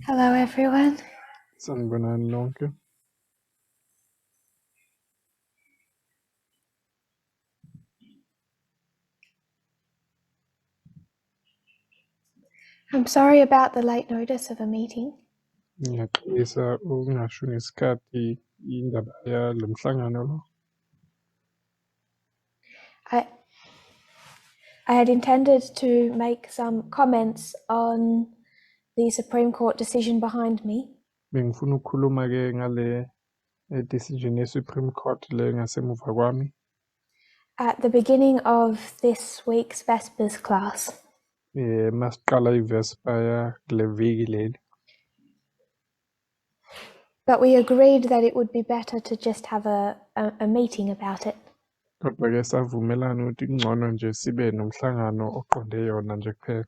Hello, everyone. Sanibonani nonke. I'm sorry about the late notice of a meeting. Ngiyaxolisa ukungasho ngesikhathi indaba yalo mhlangano lo. I had intended to make some comments on the Supreme Court decision behind me. Bengifuna ukukhuluma ke ngale decision ye-Supreme Court le ngasemuva kwami. At the beginning of this week's Vespers class. Masiqala iVesper kule viki leli. But we agreed that it would be better to just have a meeting about it. Kodwa ke savumelana ukuthi kungcono nje sibe nomhlangano oqonde yona nje kuphela.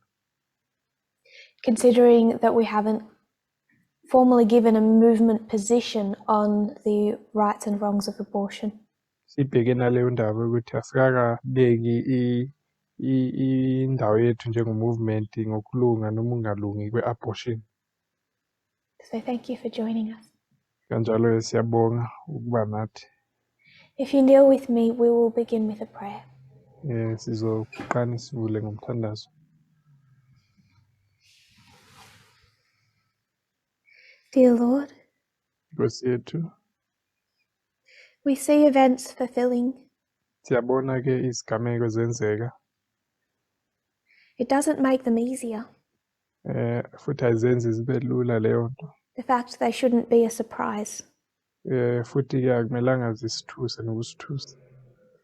Considering that we haven't formally given a movement position on the rights and wrongs of abortion. Sibheke naleyo ndaba ukuthi asikakabeki indawo yethu njengo-movement ngokulunga noma ukungalungi kwe-abortion. So thank you for joining us. Kanjalo siyabonga ukuba nathi. If you kneel with me, we will begin with a prayer. Sizoqala sivule ngomthandazo. Dear Lord, Nkosi yethu, we see events fulfilling. Siyabona ke izigameko zenzeka. It doesn't make them easier. Futhi ayizenzi zibe lula leyo nto. The fact they shouldn't be a surprise. Futhi ke akumelanga zisithuse nokusithusa.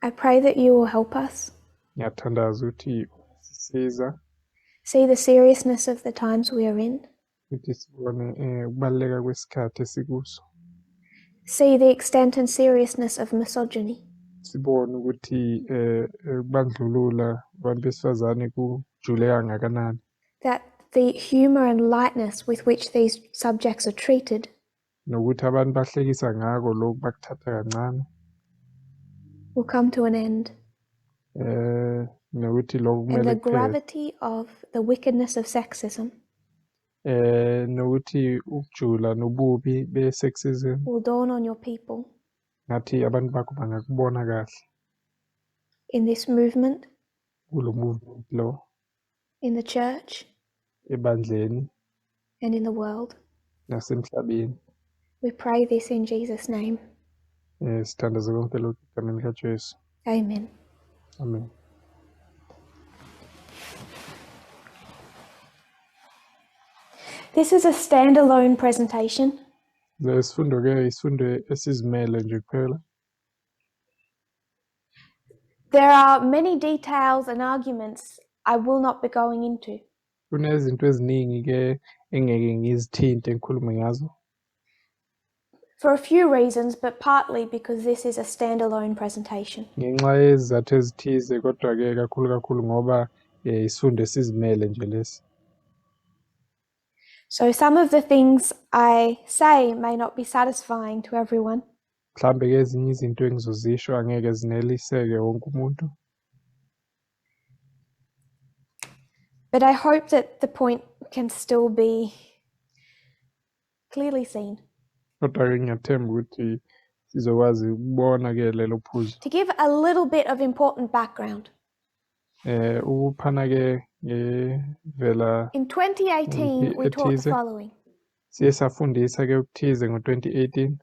I pray that you will help us. Ngiyathandaza ukuthi sisiza. See the seriousness of the times we are in. Ukuthi sibone ukubaluleka kwesikhathi esikuso. See the extent and seriousness of misogyny. Sibone ukuthi ukubandlulula abantu besifazane kujule kangakanani. That the humor and lightness with which these subjects are treated. Nokuthi abantu bahlekisa ngako lokhu bakuthatha kancane. Will come to an end. Nokuthi lokhu And kumele the kuphele. gravity of the wickedness of sexism. Nokuthi ukujula nobubi be-sexism will dawn on your people. Ngathi abantu bakho bangakubona kahle. In this movement. Kulo movement lo. In the church. Ebandleni. And in the world. Nasemhlabeni. We pray this in Jesus' name. Sithandaza konke lokhu egameni likaJesu. Amen. Amen. This is a standalone presentation. Lesifundo ke isifundo esizimele nje kuphela. There are many details and arguments I will not be going into. Kunezinto eziningi ke engeke ngizithinte ngikhulume ngazo. For a few reasons, but partly because this is a standalone presentation. Ngenxa yezizathu ezithize kodwa ke kakhulu kakhulu ngoba isifundo esizimele nje lesi. So some of the things I say may not be satisfying to everyone. Mhlambe ke ezinye izinto engizozisho angeke zineliseke wonke umuntu. But I hope that the point can still be clearly seen. Kodwa ke ngiyathemba ukuthi sizokwazi ukubona ke lelo phuzu. To give a little bit of important background. Ukuphana ke ngevela In 2018, we taught the ethize. following. Siye safundisa ke ukuthize ngo-2018.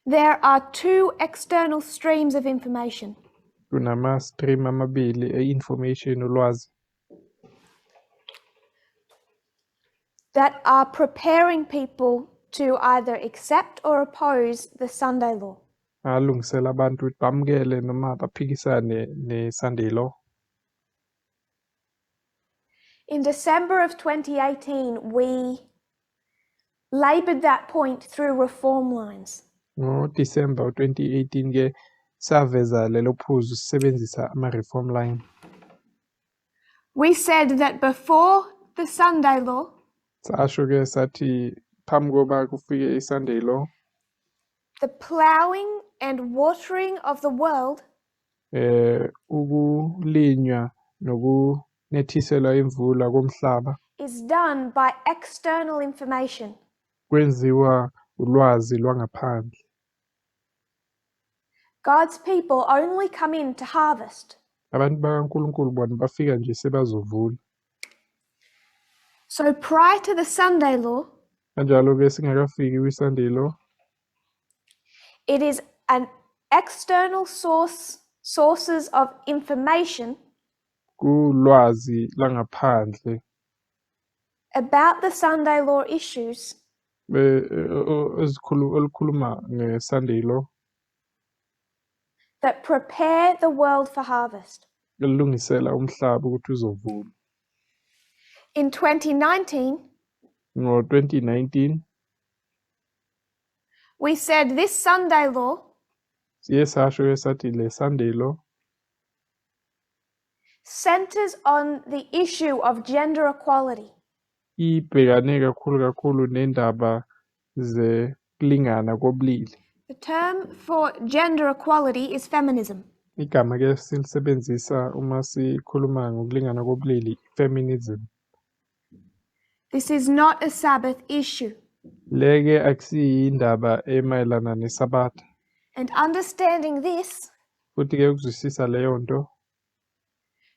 There are two external streams of information. Kunama stream amabili e-information ulwazi. That are preparing people to either accept or oppose the Sunday law. Alungisela abantu ukuthi bamukele noma baphikisane ne-Sunday law. In December of 2018, we laboured that point through reform lines. NgoDisemba 2018 ke saveza lelo phuzu sisebenzisa ama-reform line. We said that before the Sunday law, Sasho ke sathi phambi koba kufike i-Sunday law, the ploughing and watering of the world ukulinywa nokunethiselwa imvula komhlaba is done by external information. Kwenziwa ulwazi lwangaphandle. God's people only come in to harvest. Abantu bakaNkulunkulu bona bafika nje sebazovuna. So prior to the Sunday law, Kanjalo-ke singakafiki kwi-Sunday law, it is an external sources of information kulwazi langaphandle about the Sunday law issues olukhuluma nge-Sunday law that prepare the world for harvest. Elungisela umhlaba ukuthi uzovuna. In 2019, Ngo-2019, we said this Sunday law siye sasho sathi le Sunday law centers on the issue of gender equality. Ibhekane kakhulu kakhulu nendaba zekulingana kobulili. The term for gender equality is feminism. Igama ke silisebenzisa uma sikhuluma ngokulingana kobulili, feminism. This is not a Sabbath issue. Leke akusiyindaba emayelana neSabatha. And understanding this Futhi ke ukuzwisisa leyo nto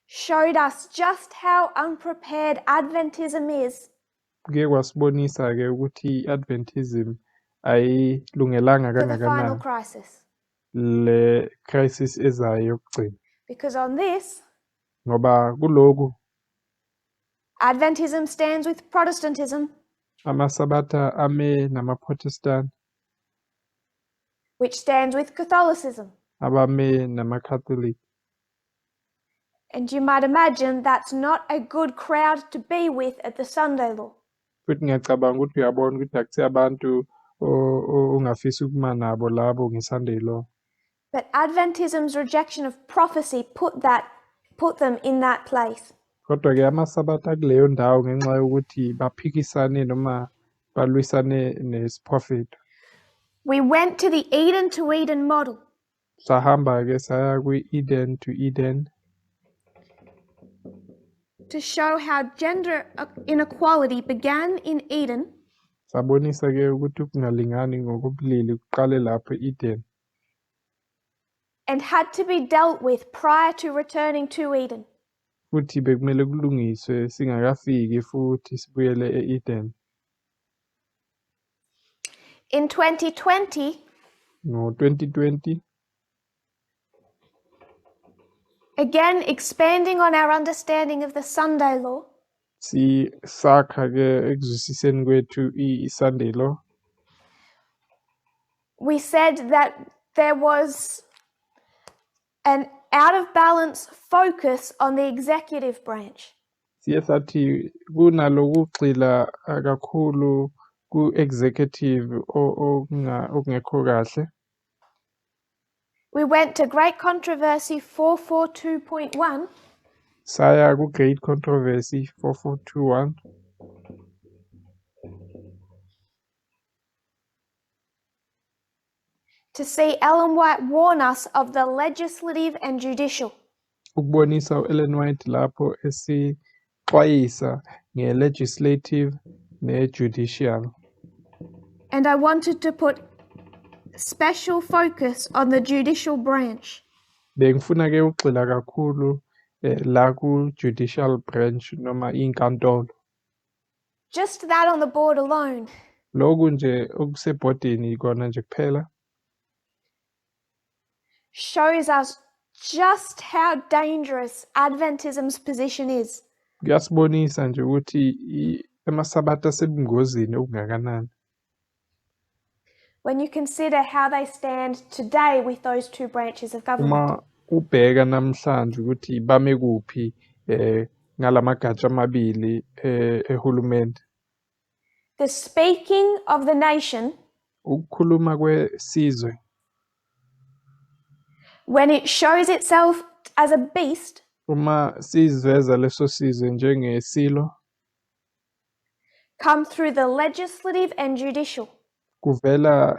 showed us just how unprepared Adventism is kuye kwasibonisa ke ukuthi i-Adventism ayilungelanga for the final kangakanani crisis. Le crisis ezayo yokugcina. Because on this, Ngoba kuloku Adventism stands with Protestantism, amaSabatha ame namaProtestant, which stands with Catholicism. Abame namaCatholic. And you might imagine that's not a good crowd to be with at the Sunday law. Futhi ngiyacabanga ukuthi uyabona ukuthi akusiyo abantu ongafisa ukuma nabo labo nge-Sunday law. But Adventism's rejection of prophecy put them in that place. Kodwa ke amaSabatha kuleyo ndawo ngenxa yokuthi baphikisane noma balwisane nesiprofetho. We went to the Eden to Eden model Sahamba ke saya kwi-Eden to Eden to show how gender inequality began in Eden Sabonisa ke ukuthi ukungalingani ngokobulili kuqale lapho e-Eden and had to be dealt with prior to returning to Eden. Futhi bekumele kulungiswe singakafiki futhi sibuyele e-Eden. In 2020, Ngo-2020, again expanding on our understanding of the Sunday law, sisakha ke ekuzwisiseni kwethu i-Sunday law, we said that there was an out of balance focus on the executive branch. Siye sathi kunalokugxila kakhulu ku-executive okungekho kahle. We went to Great Controversy 442.1 Saya ku-Great Controversy 4421 to see Ellen White warn us of the legislative and judicial. Ukubonisa u-Ellen White lapho esixwayisa nge-legislative ne-judicial. And I wanted to put special focus on the judicial branch. Bengifuna ke ukugxila kakhulu la ku-judicial branch noma inkantolo. Just that on the board alone Lokhu nje okusebhodini kona nje kuphela shows us just how dangerous Adventism's position is. Kuyasibonisa nje ukuthi amaSabatha asebungozini okungakanani. When you consider how they stand today with those two branches of government. Uma ubheka namhlanje ukuthi bame kuphi ngalamagatsha amabili ehulumende. The speaking of the nation, Ukukhuluma kwesizwe, when it shows itself as a beast, uma siziveza leso sizwe njengesilo, come through the legislative and judicial. Kuvela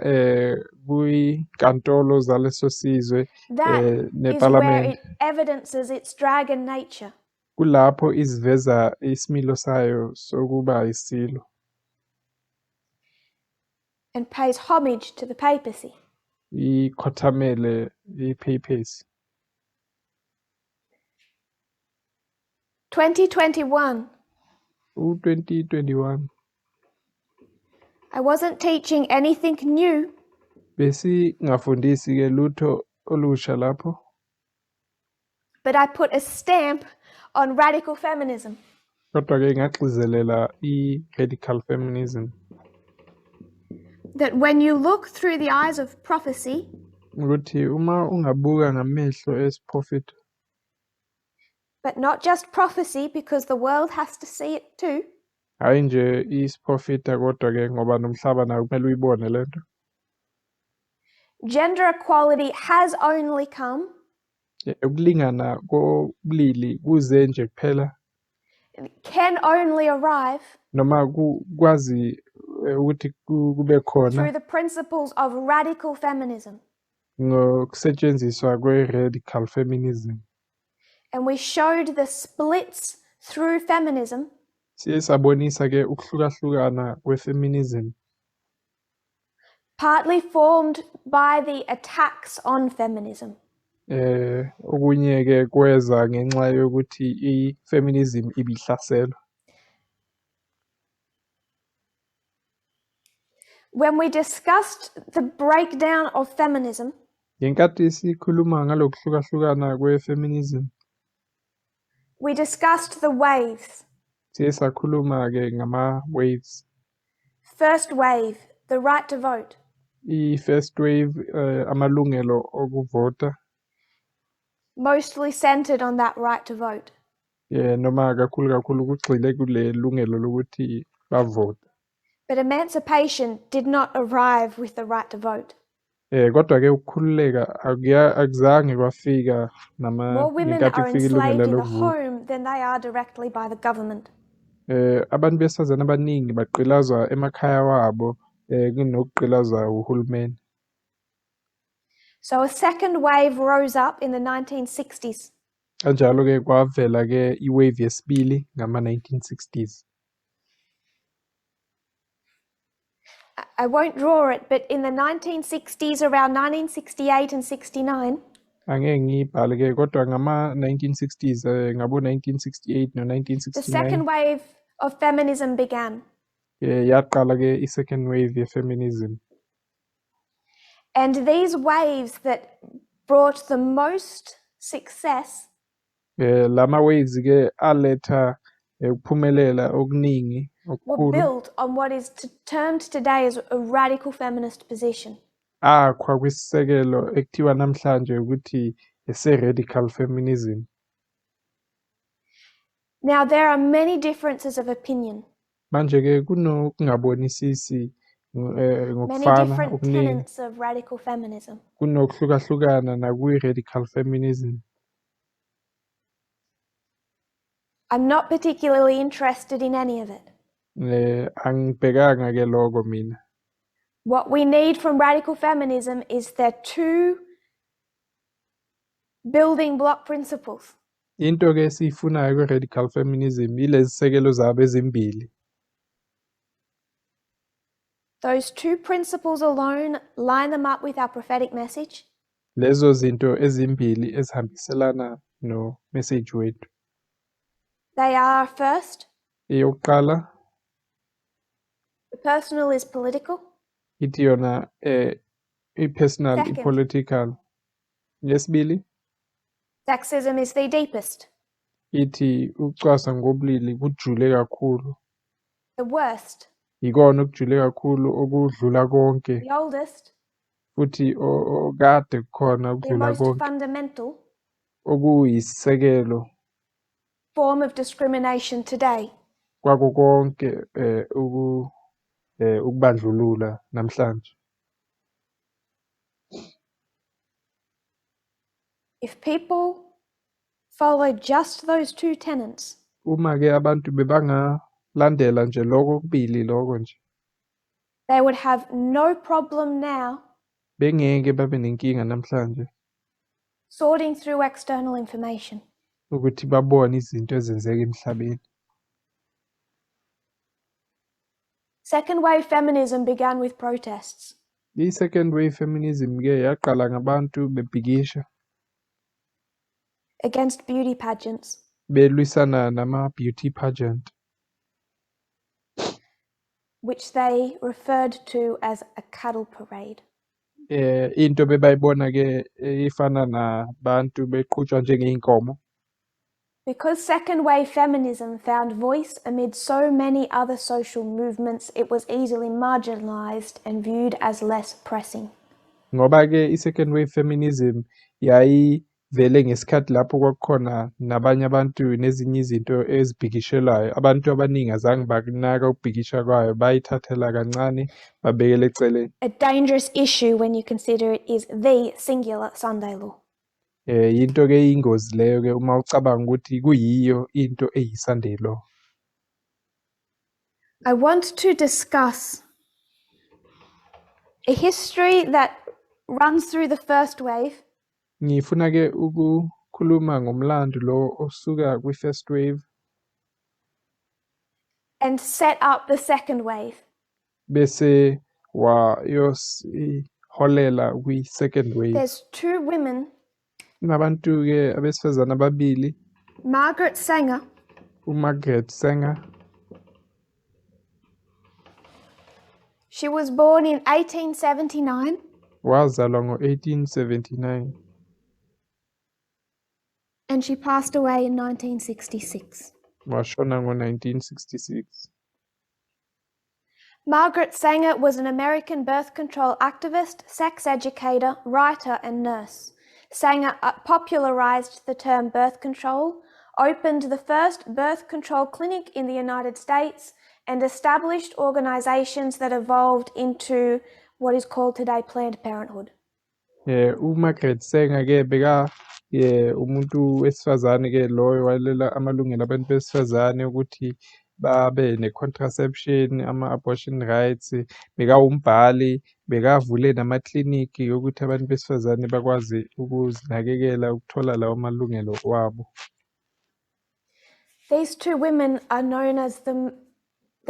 kwinkantolo zaleso sizwe That is where neparlamente. It evidences its dragon nature. Kulapho iziveza isimilo sayo sokuba isilo and pays homage to the papacy. Ikhothamele ipapacy. 2021. U-2021. I wasn't teaching anything new. Besingafundisi ke lutho olusha lapho. But I put a stamp on radical feminism. Kodwa ke ngagcizelela i-radical feminism. That when you look through the eyes of prophecy, ukuthi uma ungabuka ngamehlo esiprofetho, but not just prophecy, because the world has to see it too. Hayi nje isiprofita kodwa ke ngoba nomhlaba nawo kumele uyibone lento. Gender equality has only come. Ukulingana kobulili kuze nje kuphela. Can only arrive. Noma kukwazi ukuthi kube khona through the principles of radical feminism. Ngokusetshenziswa kwe-radical feminism. And we showed the splits through feminism. Siye sabonisa ke ukuhlukahlukana kwe-feminism. Partly formed by the attacks on feminism. Okunye ke kweza ngenxa yokuthi i-feminism ibihlaselwa. When we discussed the breakdown of feminism, ngenkathi sikhuluma ngalokuhlukahlukana kwe-feminism, we discussed the waves. Siye sakhuluma ke ngama waves. First wave, the right to vote. I-first wave, amalungelo okuvota. Mostly centered on that right to vote. Yeah, noma kakhulu kakhulu kugxile kule lungelo lokuthi bavote. But emancipation did not arrive with the right to vote. Kodwa ke ukukhululeka akuzange kwafika nama More women ngenkathi are kufika ilungelo enslaved in the lokuvota. home than they are directly by the government. Abantu besifazane abaningi bagqilazwa emakhaya wabo kunokugqilazwa uhulumeni. So a second wave rose up in the 1960s. Kanjalo ke kwavela ke iwave yesibili ngama 1960s. I won't draw it, but in the 1960s, around 1968 and 69, Angeke ngiyibhale ke kodwa ngama 1960s, ngabo 1968 no the second 1969, wave of feminism began. Yaqala ke i-second wave ye-feminism. And these waves that brought the most success Lama waves ke aletha ukuphumelela okuningi were okukhulu built on what is termed today as a radical feminist position. Akhwa kwisisekelo ekuthiwa namhlanje ukuthi ese-radical feminism. Now there are many differences of opinion. Manje ke kunokungabonisisi Many ngokufana different okuningi. tenets of radical feminism. Kunokuhlukahlukana nakwi-radical feminism. I'm not particularly interested in any of it. Angibhekanga ke lokho mina. What we need from radical feminism is their two building block principles. Into ke esiyifunayo kwi-radical feminism ilezisekelo zabo ezimbili. Those two principles alone line them up with our prophetic message. Lezo zinto ezimbili ezihambiselana no message wethu. They are first, Eyokuqala, the personal is political. Ithi yona i-personal, Second, i-political. Yesibili, sexism is the deepest, ithi ukucwasa ngobulili kujule kakhulu. the worst, Yikona okujule kakhulu okudlula konke. the oldest, Futhi okade kukhona the ukudlula most konke. fundamental Okuyisisekelo form of discrimination today. Kwako konke ukubandlulula namhlanje. If people follow just those two tenets, Uma ke abantu bebangalandela nje lokho okubili lokho nje, they would have no problem now bengeke babe nenkinga namhlanje sorting through external information. Ukuthi babone izinto ezenzeka emhlabeni. Second wave feminism began with protests. I-second wave feminism-ke yaqala ngabantu bebhikisha against beauty pageants, belwisana nama-beauty pageant, which they referred to as a cattle parade. Into bebayibona-ke ifana nabantu beqhutshwa njengey'nkomo. Because second wave feminism found voice amid so many other social movements, it was easily marginalized and viewed as less pressing. Ngoba-ke i-second wave feminism yayivele ngesikhathi lapho kwakukhona nabanye abantu nezinye izinto ezibhikishelwayo. Abantu abaningi azange bakunaka ukubhikisha kwayo, bayithathela kancane, babekela eceleni. A dangerous issue when you consider it is the singular Sunday law. Yinto-ke eyingozi leyo-ke uma ucabanga ukuthi kuyiyo into eyi-Sunday law. I want to discuss a history that runs through the first wave Ngifuna-ke ukukhuluma ngomlando lo osuka kwi-first wave and set up the second wave. Bese wayosiholela kwi-second wave. There's two women, Kunabantu-ke abesifazane ababili, Margaret Sanger uMargaret Sanger. She was born in 1879 Wazalwa ngo-1879 and she passed away in 1966. Washona ngo-1966. Margaret Sanger was an American birth control activist, sex educator, writer, and nurse. Sanger popularized the term birth control, opened the first birth control clinic in the United States, and established organizations that evolved into what is called today Planned Parenthood. UMargaret Sanger ke beka umuntu wesifazane ke loyo walwela amalungelo abantu besifazane ukuthi babe ne-contraception, ama-abortion rights, bekawumbhali, bekavule namakliniki yokuthi abantu besifazane bakwazi ukuzinakekela ukuthola lawo malungelo wabo. These two women are known as the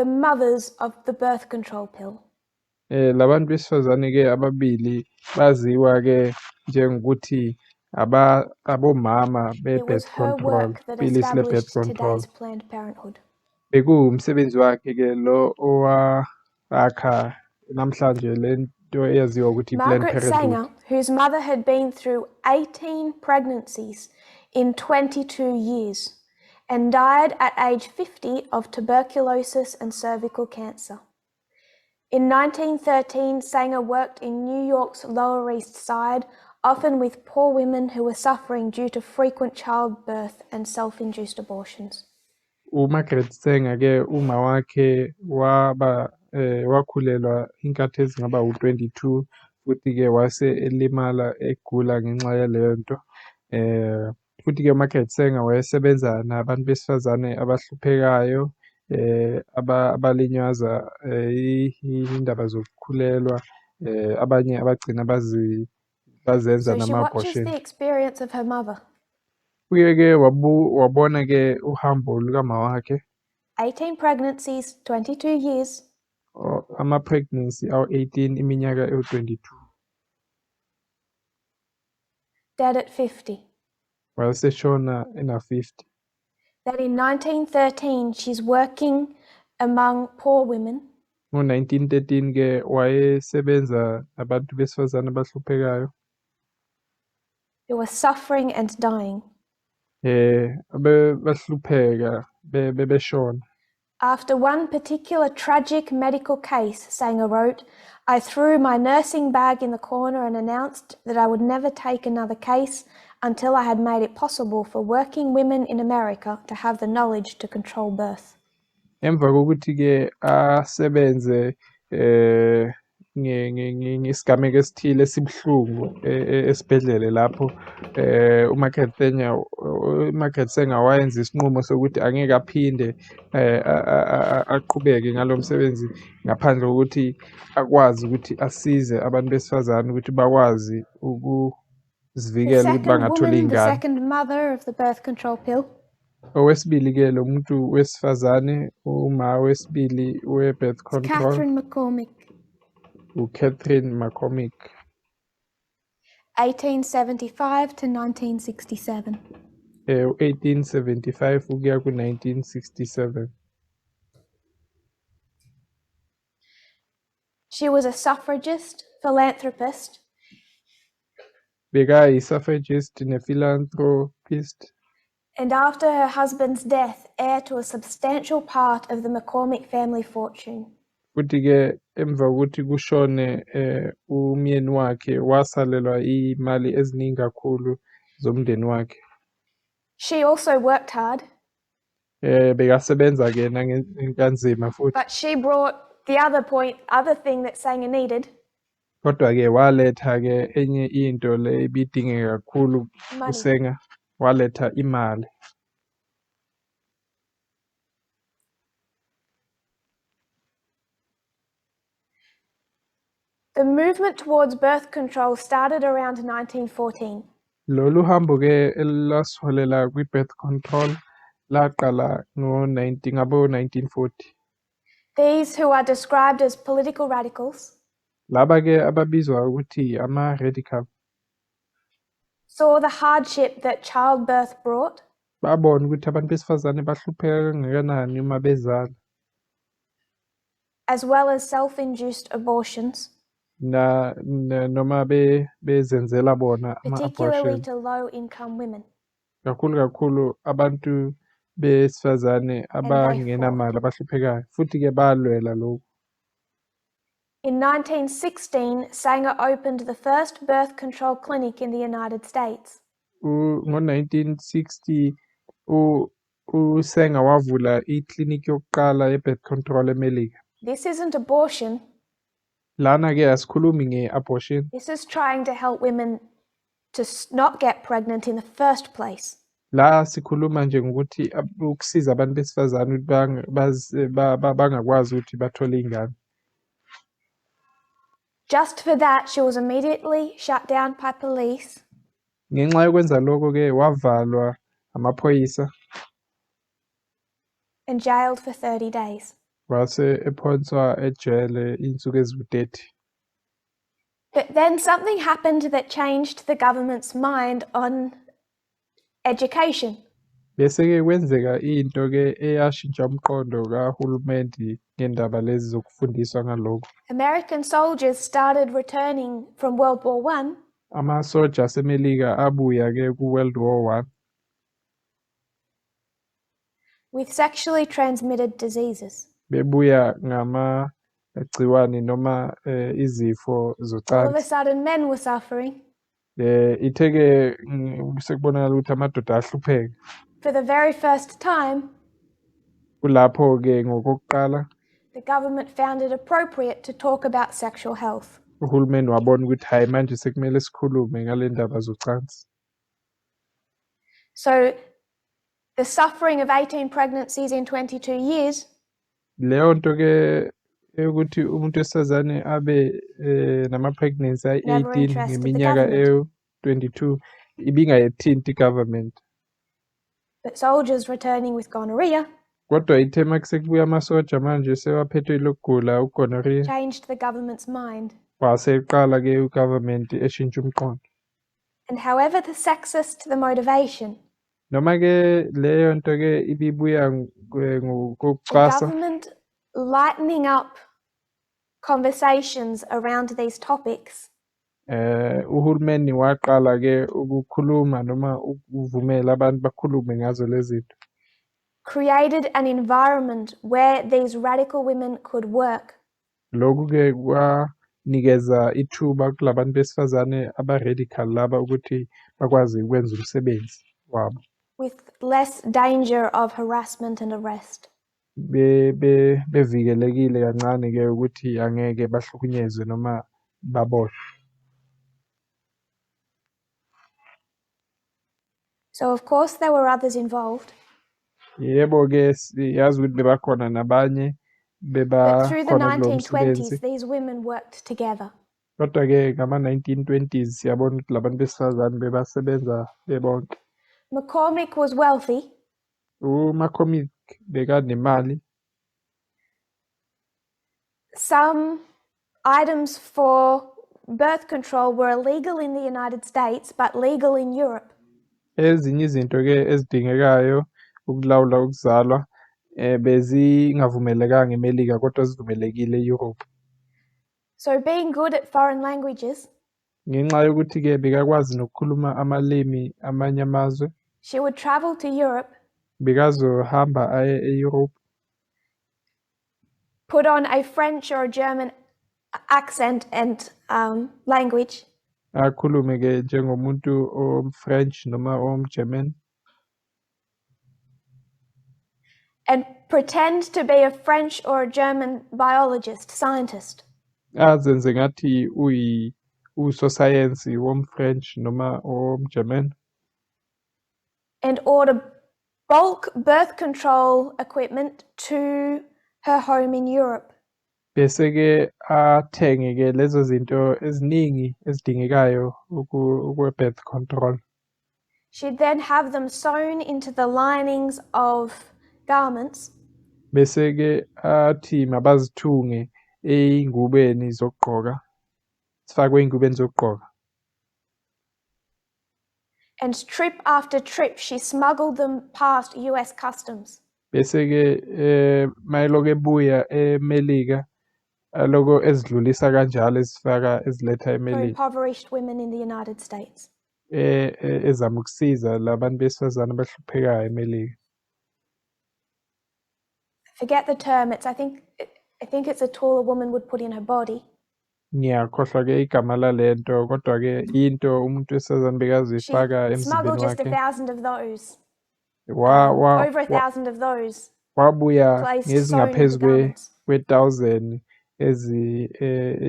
mothers of the birth control pill. Labantu besifazane ke ababili baziwa ke njengokuthi aba abomama It was be-birth her control, work that pilisi le-birth established control. today's Planned Parenthood. Bekuwumsebenzi wakhe ke lo owakha namhlanje lento eyaziwa ukuthi i-Planned Margaret Parenthood. Sanger, whose mother had been through 18 pregnancies in 22 years and died at age 50 of tuberculosis and cervical cancer. In 1913, Sanger worked in New York's Lower East Side, often with poor women who were suffering due to frequent childbirth and self-induced abortions. uMargaret Sanger ke uma wakhe waba wakhulelwa inkathi ezingaba u-22 futhi ke wase elimala egula ngenxa yaleyo nto. Futhi ke uMargaret Sanger wayesebenza nabantu besifazane abahluphekayo abalinyazwa indaba zokukhulelwa, abanye abagcina bazi bazenza So she watches nama-abortion. the experience of her mother. Uye ke wabona ke uhambo lukama wakhe. 18 pregnancies, 22 years. Ama-pregnancy awu-18, iminyaka ewu-22. Dead at 50. Wayeseshona ena-50. Then in 1913, she's working among poor women. Ngo-1913 ke wayesebenza nabantu besifazane abahluphekayo who were suffering and dying. Bahlupheka bebeshona. After one particular tragic medical case, Sanger wrote, "I threw my nursing bag in the corner and announced that I would never take another case until I had made it possible for working women in America to have the knowledge to control birth." Emva kokuthi ke asebenze ngesigameko esithile esibuhlungu esibhedlele lapho, uMargaret Sanger wayenza isinqumo sokuthi angeke aphinde aqhubeke ngalo msebenzi ngaphandle kokuthi akwazi ukuthi asize abantu besifazane ukuthi bakwazi The ukuthi second bangatholi woman, the iy'ngane. second mother of the birth control pill, Owesibili-ke lo muntu wesifazane, uma wesibili we-birth is control, Catherine McCormick, uCatherine McCormick, 1875 to 1967. U-1875 ukuya ku-1967. She was a suffragist, philanthropist, Bekayi-suffragist ne-philanthropist, and after her husband's death, heir to a substantial part of the McCormick family fortune. Futhi-ke emva kokuthi kushone umyeni wakhe wasalelwa iy'mali eziningi kakhulu zomndeni wakhe. She also worked hard, Bekasebenza-ke kanzima futhi. but she brought the other point, other thing that Sanger needed, Kodwa-ke waletha-ke enye into le ibidingeka kakhulu money. kuSanger, waletha imali. The movement towards birth control started around 1914. Lolu hambo-ke elasiholela kwi-birth control laqala ngabo-1940. These who are described as political radicals Laba-ke ababizwa ukuthi ama-radical saw the hardship that childbirth brought babona ukuthi abantu besifazane bahlupheka kangakanani uma bezala, as well as self-induced abortions, noma bezenzela bona particularly ama-abortion, to low-income women. kakhulu kakhulu abantu besifazane And they fought. abangenamali abahluphekayo, futhi-ke balwela lokhu. In 1916, Sanger opened the first birth control clinic in the United States. Ngo-1960 uSanger wavula iklinikhi yokuqala ye-birth control eMelika. This isn't abortion. Lana-ke asikhulumi nge-abortion. This is trying to help women to not get pregnant in the first place. La sikhuluma nje ngokuthi ukusiza abantu besifazane ukuthi bangakwazi ukuthi bathole iy'ngane. Just for that, she was immediately shut down by police. Ngenxa yokwenza lokho-ke wavalwa amaphoyisa and jailed for 30 days. Wase ephonswa ejele iy'nsuku eziwu-30. But then something happened that changed the government's mind on education. Bese-ke kwenzeka into-ke eyashintsha umqondo kahulumeni ngendaba lezi zokufundiswa ngalokhu. American soldiers started returning from World War I. Amasoja aseMelika abuya-ke ku-World War I with sexually transmitted diseases. Bebuya ngamagciwane noma izifo All of a zocansi. sudden, men were suffering. Ithe-ke sekubonakala ukuthi amadoda ahlupheka. For the very first time, Kulapho-ke ngokokuqala the government found it appropriate to talk about sexual health. Uhulumeni wabona ukuthi hhayi manje sekumele sikhulume ngale ndaba zocansi. So the suffering of 18 pregnancies in 22 years Leyo nto ke yokuthi umuntu wesifazane abe nama-pregnancy never ayi-18 interested the ngeminyaka government. ewu-22 ibingayithinti i-government. But soldiers returning with gonorrhea Kodwa ithe makusekubuya amasoja manje sewaphethwe yilokugula ugonorrhea, changed the government's mind. Waseqala ke u-government eshintsha umqondo. And however the sexist the motivation, Noma ke leyo nto ke ibibuya the ngokucwasa, government lightening up conversations around these topics uhulumeni waqala ke ukukhuluma noma ukuvumela abantu bakhulume ngazo lezi zinto, created an environment where these radical women could work. Lokhu ke kwanikeza ithuba kulabantu besifazane aba-radical laba ukuthi bakwazi ukwenza umsebenzi wabo with less danger of harassment and arrest. Bevikelekile kancane ke ukuthi angeke bahlukunyezwe noma baboshwe. So of course there were others involved. Yebo ke siyazi ukuthi bebakhona nabanye But through the bebakhona kulo 1920s, msebenzi. these women worked together. Kodwa-ke ngama-1920s siyabona ukuthi labantu besifazane bebasebenza bebonke. McCormick was wealthy. UMcCormick bekanemali. Some items for birth control were illegal in the United States but legal in Europe. Ezinye izinto-ke ezidingekayo ukulawula ukuzalwa bezingavumelekanga eMelika kodwa zivumelekile e-Europe. So being good at foreign languages, ngenxa yokuthi-ke bekakwazi nokukhuluma amalimi amanye amazwe, she would travel to Europe, bekazohamba aye e-Europe, put on a French or a German accent and language, akhulume-ke njengomuntu om-French noma om-German, and pretend to be a French or a German biologist, scientist. Azenze ngathi usosayensi wom-French noma om-German, and order bulk birth control equipment to her home in Europe. Bese-ke athenge-ke lezo zinto eziningi ezidingekayo ukwe-birth control. She'd then have them sewn into the linings of garments. Bese-ke athi mabazithunge ey'ngubeni zokugqoka, sifakwe ey'ngubeni zokugqoka. And trip after trip she smuggled them past US customs. Bese-ke mayelokhu ebuya eMelika aloko ezidlulisa kanjalo ezifaka eziletha eMelika. For impoverished women in the United States. Ezama ukusiza labantu besifazane abahluphekayo eMelika. Forget the term, it's I think it's a tool a woman would put in her body. Ngiyakhohlwa ke igama lalento kodwa ke into umuntu wesifazane bekazifaka emzimbeni just wakhe. 1,000 of those. Over 1,000 of those. Wabuya ngezingaphezu kwe-1,000 ezi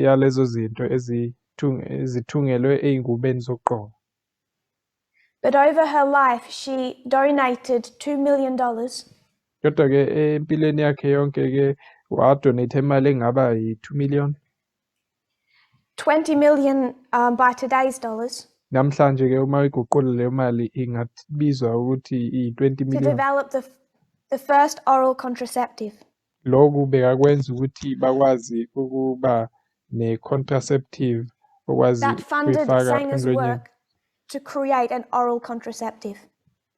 yalezo zinto ezithungelwe ey'ngubeni zokugqoka. But over her life she donated $2 million. Kodwa ke empilweni yakhe yonke ke wadonate imali engaba yi-2 million. 20 million by today's dollars. Namhlanje ke uma iguqula leyo mali ingabizwa ukuthi i-20 million. To develop the first oral contraceptive. Lokhu bekakwenza ukuthi bakwazi ukuba ne-contraceptive okwazi ukuyifaka emlonyeni. To create an oral contraceptive.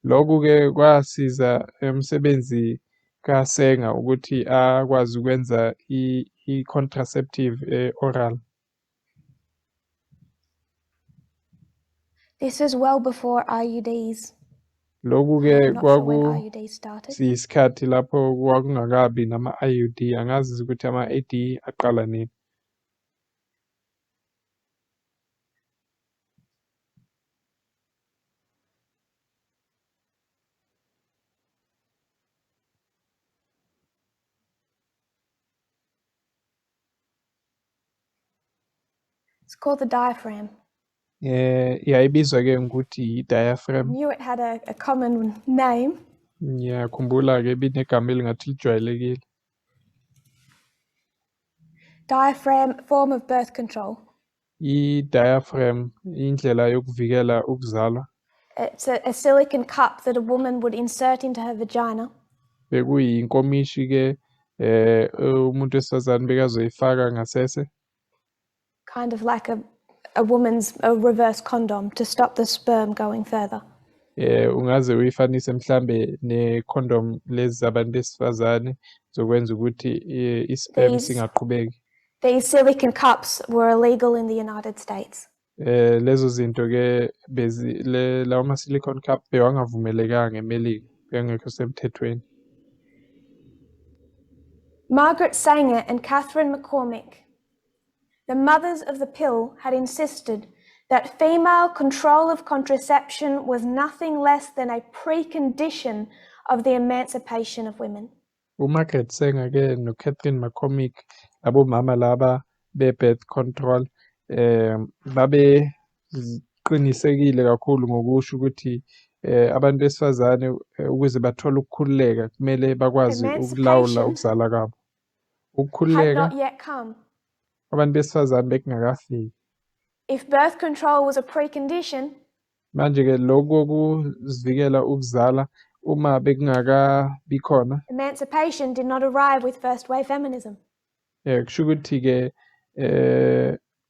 Lokhu ke kwasiza umsebenzi kaSanger ukuthi akwazi ukwenza i-contraceptive oral. This is well before IUDs. Lokhu ke kwakuyisikhathi lapho kwakungakabi nama-IUD, angazi ukuthi ama-AD aqala nini. It's called the diaphragm. Yayibizwa ke ngokuthi i-diaphragm. Knew it had a common name. Ngiyakhumbula ke ibinegama elingathi lijwayelekile. Diaphragm, form of birth control. I-diaphragm indlela yokuvikela ukuzalwa. It's a silicone cup that a woman would insert into her vagina. Bekuyinkomishi ke umuntu wesifazane bekazoyifaka ngasese. Kind of like a woman's a reverse condom to stop the sperm going further. Ungaze uyifanise mhlambe ne-condom lezi zabantu besifazane zokwenza ukuthi i-sperm singaqhubeki. These silicone cups were illegal in the United States. Lezo zinto ke bezi lawo ma silicone cup bewangavumelekanga eMelika, bengekho semthethweni. Margaret Sanger and Catherine McCormick, the mothers of the pill, had insisted that female control of contraception was nothing less than a precondition of the emancipation of women. uMargaret Sanger ke noCatherine McCormick, abomama laba be-birth control, babeqinisekile kakhulu ngokusho ukuthi abantu besifazane ukuze bathole ukukhululeka kumele bakwazi ukulawula ukuzala kwabo. Ukukhululeka abantu besifazane bekungakafiki. If birth control was a precondition, Manje-ke lokhu kokuzivikela ukuzala uma bekungakabi khona, emancipation did not arrive with first wave feminism. Kusho ukuthi-ke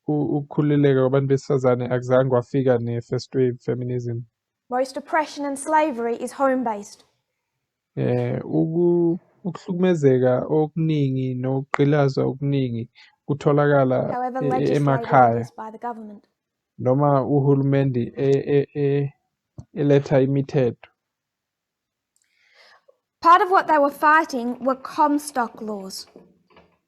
ukukhululeka kwabantu besifazane akuzange kwafika ne-first wave feminism. Most oppression and slavery is home-based. Ukuhlukumezeka okuningi nokugqilazwa okuningi kutholakala However legislated it emakhaya is by the government. Noma uhulumende eletha imithetho. Part of what they were fighting were Comstock laws.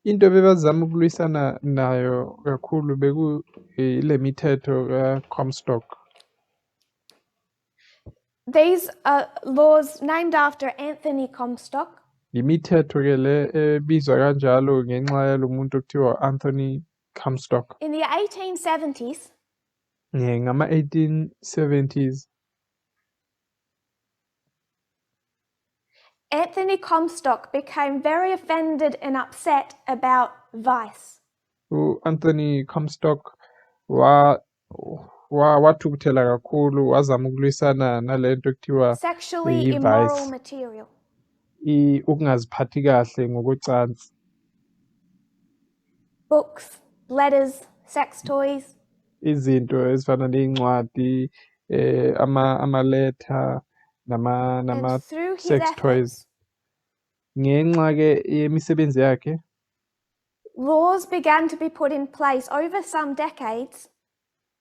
Into ebebazama ukulwisana nayo kakhulu beku ile mithetho kaComstock. These are laws named after Anthony Comstock. Imithetho ke le ebizwa kanjalo ngenxa yalomuntu okuthiwa Anthony Comstock. In the 1870s, Ngama 1870s, Anthony Comstock became very offended and upset about vice. U-Anthony Comstock wathukuthela kakhulu, wazama ukulwisana nalento ekuthiwa Sexually yi-vice. Immoral material. Ukungaziphathi kahle ngokocansi. Books, letters, sex toys. Izinto ezifana nezincwadi, amaletha, nama And through his sex toys. Efforts, Ngenxa ke yemisebenzi yakhe, laws began to be put in place over some decades.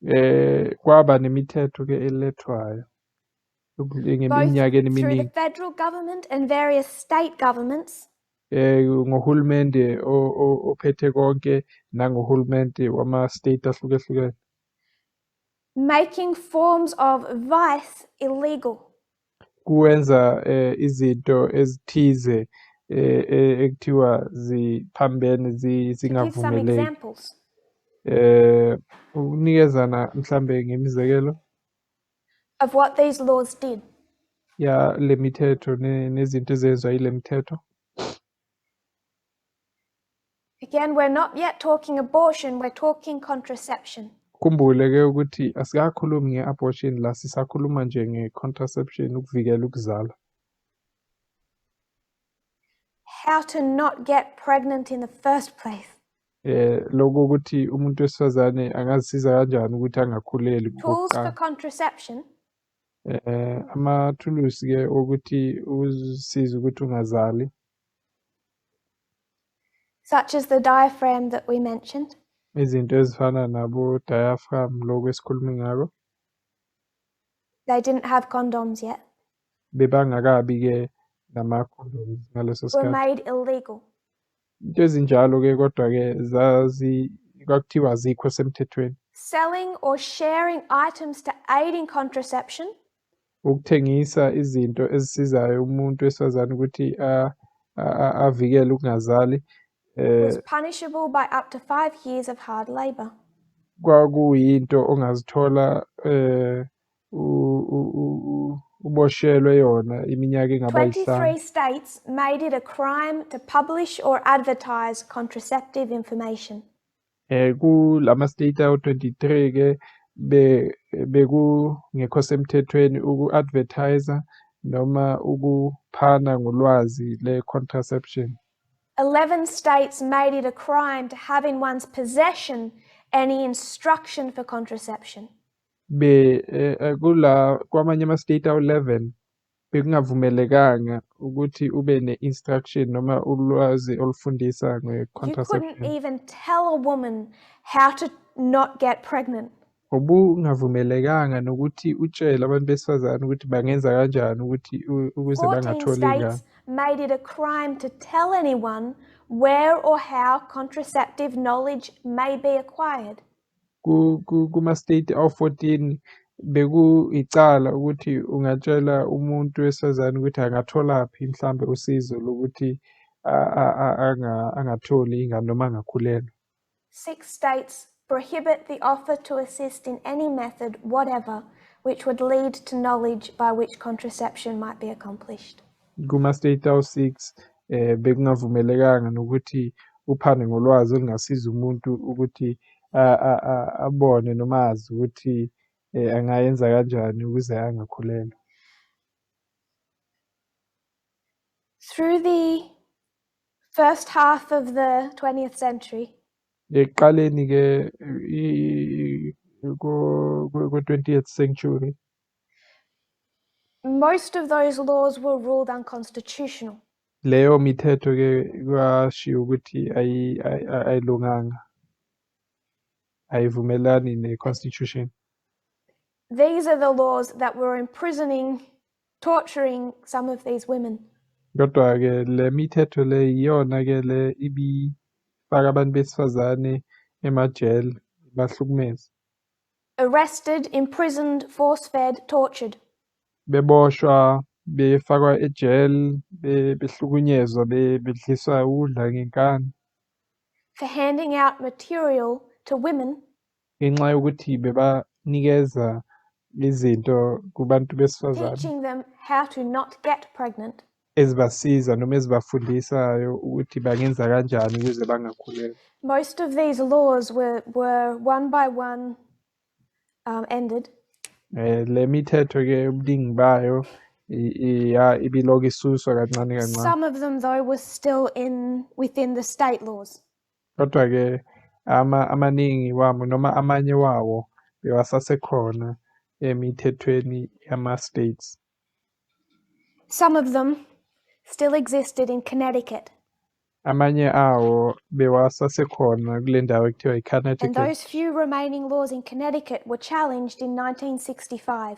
Kwaba nemithetho ke elethwayo Both ngeminyaka through the eminingi. Federal government and various state governments. Ngohulumende ophethe konke nangohulumende wama-state ahlukahlukene. Making forms of vice illegal. Kuwenza izinto ezithize ekuthiwa ziphambene To give some zingavumeleki. Examples. Ukunikezana mhlambe ngemizekelo of what these laws did. Ya le mithetho nezinto ezenziwa yile mithetho. Again, we're not yet talking abortion, we're talking contraception. Khumbule ke ukuthi asikakhulumi nge-abortion la, sisakhuluma nje nge-contraception, ukuvikela ukuzala. How to not get pregnant in the first place. Lokho ukuthi umuntu wesifazane angazisiza kanjani ukuthi angakhuleli Tools for okokuqala. Contraception. Amathulusi ke ukuthi uzisize ukuthi ungazali. Such as the diaphragm that we mentioned. Izinto ezifana nabo diaphragm lokho esikhuluma ngako. They didn't have condoms yet. Bebangakabi ke nama condoms ngaleso Were sikhathi. Made illegal. Into ezinjalo ke kodwa ke zazi kwakuthiwa azikho semthethweni. Selling or sharing items to aid in contraception. Ukuthengisa izinto ezisizayo umuntu wesifazane ukuthi avikele ukungazali. Was punishable by up to 5 years of hard labor. Kwakuyinto ongazithola uboshelwe yona iminyaka engaba yisihlanu. 23 states made it a crime to publish or advertise contraceptive information. Kulama state awu 23 ke bekungekho semthethweni uku-advertise noma ukuphana ngolwazi le-contraception. 11 states made it a crime to have in one's possession any instruction for contraception. Be kula kwamanye ama-state awu-11 bekungavumelekanga ukuthi ube ne-instruction noma ulwazi olufundisa You couldn't nge-contraception. Even tell a woman how to not get pregnant. Ubungavumelekanga nokuthi utshele abantu besifazane ukuthi bangenza kanjani ukuthi ukuze 14 bangatholi ingane. States made it a crime to tell anyone where or how contraceptive knowledge may be acquired. Kuma-state awu-14 bekuyicala ukuthi ungatshela umuntu wesifazane ukuthi angatholaphi mhlambe usizo lokuthi angatholi ingane noma angakhulelwa. 6 states prohibit the offer to assist in any method whatever which would lead to knowledge by which contraception might be accomplished. Kuma-state awu-6 bekungavumelekanga nokuthi uphane ngolwazi olungasiza umuntu ukuthi abone noma azi ukuthi angayenza kanjani ukuze angakhulelwa. Through the first half of the 20th century, Ekuqaleni ke ko 20th century, most of those laws were ruled unconstitutional. Leyo mithetho ke kwashiwo ukuthi ayilunganga, ayivumelani ne-constitution. These are the laws that were imprisoning, torturing some of these women. Kodwa ke le mithetho le iyona ke le ibifaka abantu besifazane emajele, bahlukumeze. Arrested, imprisoned, force-fed, tortured. Beboshwa, befakwa ejele, behlukunyezwa, bedliswa ukudla ngenkani. For handing out material to women. Ngenxa yokuthi bebanikeza izinto kubantu besifazane. Teaching them how to not get pregnant. Ezibasiza noma ezibafundisayo ukuthi bangenza kanjani ukuze bangakhulelwa. Most of these laws were one by one ended. Le mithetho ke ubuningi bayo ibilokhu isuswa kancane kancane. Some of them though were still within the state laws. Kodwa ke amaningi wabo noma amanye wawo bewasasekhona emithethweni yama states. Some of them still existed in Connecticut. Amanye awo bewasasekhona kule ndawo ekuthiwa And iConnecticut. those few remaining laws in Connecticut were challenged in 1965.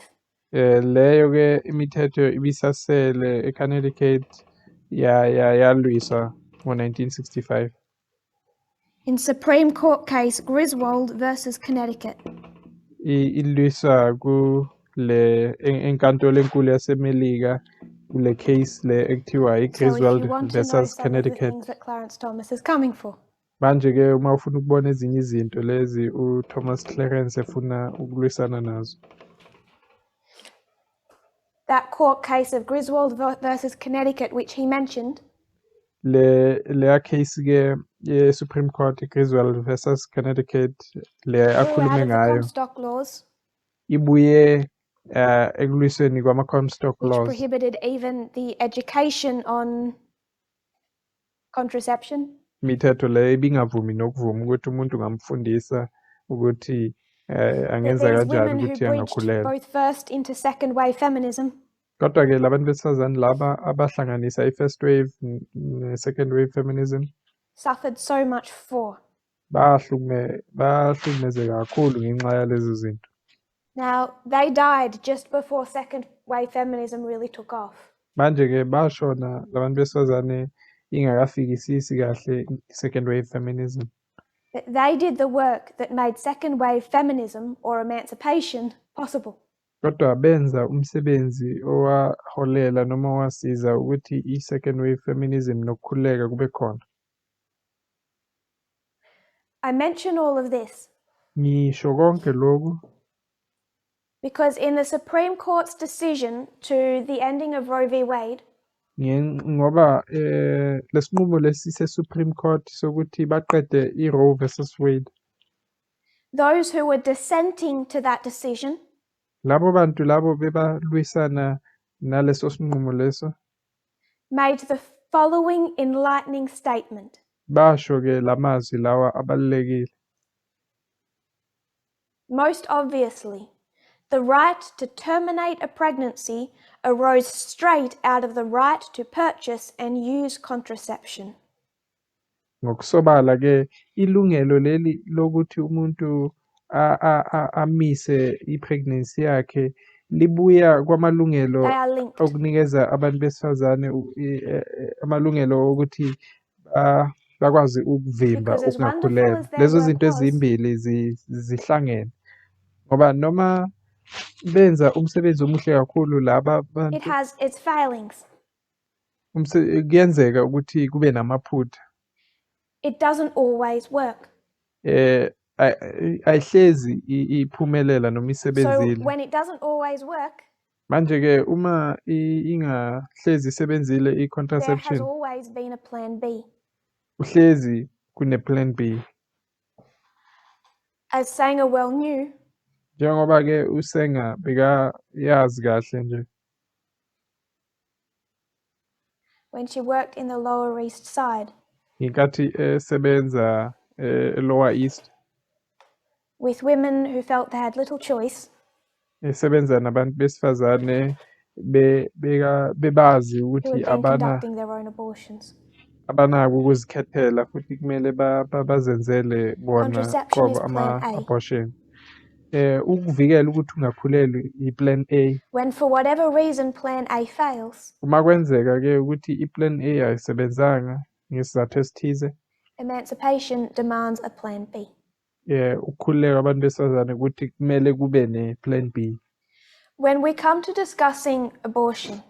Leyo ke imithetho ibisasele eConnecticut yalwiswa ngo-1965. In Supreme Court case Griswold versus Connecticut. Ilwiswa kule enkantolo enkulu yaseMelika kule case le ekuthiwa So if you iGriswold want to know versus some of the Connecticut. things that Clarence Thomas is coming for. Manje ke uma ufuna ukubona ezinye izinto lezi uThomas Clarence efuna ukulwisana nazo. That court case of Griswold versus Connecticut, which he mentioned. Le case ke ye Supreme Court Griswold versus Connecticut le Grew out akhulume of the ngayo. Comstock laws. Ibuye ekulwiseni kwama Comstock Which laws. prohibited even the education on contraception. Imithetho le ibingavumi nokuvuma ukuthi umuntu ungamfundisa ukuthi That angenza these kanjani women who ukuthi bridged angakhulelwa. both first into second wave feminism. Kodwa ke labantu besifazane laba abahlanganisa i-first wave ne-second wave feminism suffered so much for. Bahlukumezeka kakhulu ngenxa yalezo zinto. Now, they died just before second wave feminism really took off. Manje ke bashona labantu besifazane ingakafikisisi kahle second wave feminism. But they did the work that made second wave feminism or emancipation possible. Kodwa benza umsebenzi owaholela noma owasiza ukuthi i-second wave feminism nokukhululeka kube khona. I mention all of this Ngisho konke lokhu because in the Supreme Court's decision to the ending of Roe v. Wade, ngoba lesinqumo lesi se-Supreme Court sokuthi baqede i-Roe versus Wade, those who were dissenting to that decision labo bantu labo bebalwisana naleso sinqumo leso made the following enlightening statement. Basho ke lamazwi lawa abalulekile. Most obviously, the right to terminate a pregnancy arose straight out of the right to purchase and use contraception. Ngokusobala ke ilungelo leli lokuthi umuntu amise i-pregnancy yakhe libuya kwamalungelo They are linked. okunikeza abantu besifazane amalungelo okuthi bakwazi ukuvimba Because as wonderful ukungakhulelwa. as their Lezo work zinto was, ezimbili zihlangene. Ngoba noma benza umsebenzi omuhle kakhulu laba it bantu, has its failings. Kuyenzeka ukuthi kube namaphutha. It doesn't always work. Ayihlezi iphumelela noma So isebenzile. when it doesn't always work, Manje ke uma ingahlezi isebenzile there has i-contraception, always been a plan B. uhlezi kune plan B. As Sanger well knew, Njengoba-ke uSanger bekayazi kahle nje when she worked in the Lower East Side ngenkathi esebenza e-Lower East with women who felt they had little choice esebenza nabantu besifazane bebazi who ukuthi had been abana conducting their own abortions. Abanako ukuzikhethela futhi kumele bazenzele bona Contraception qobo is plan A. ama-abortion. Ukuvikela ukuthi ungakhulelwi i-plan A. When for whatever reason plan A fails, Uma kwenzeka ke ukuthi i-plan A ayisebenzanga ngesizathu esithize, emancipation demands a plan B. Ukukhululeka abantu besifazane ukuthi kumele kube ne-plan B. When we come to discussing abortion,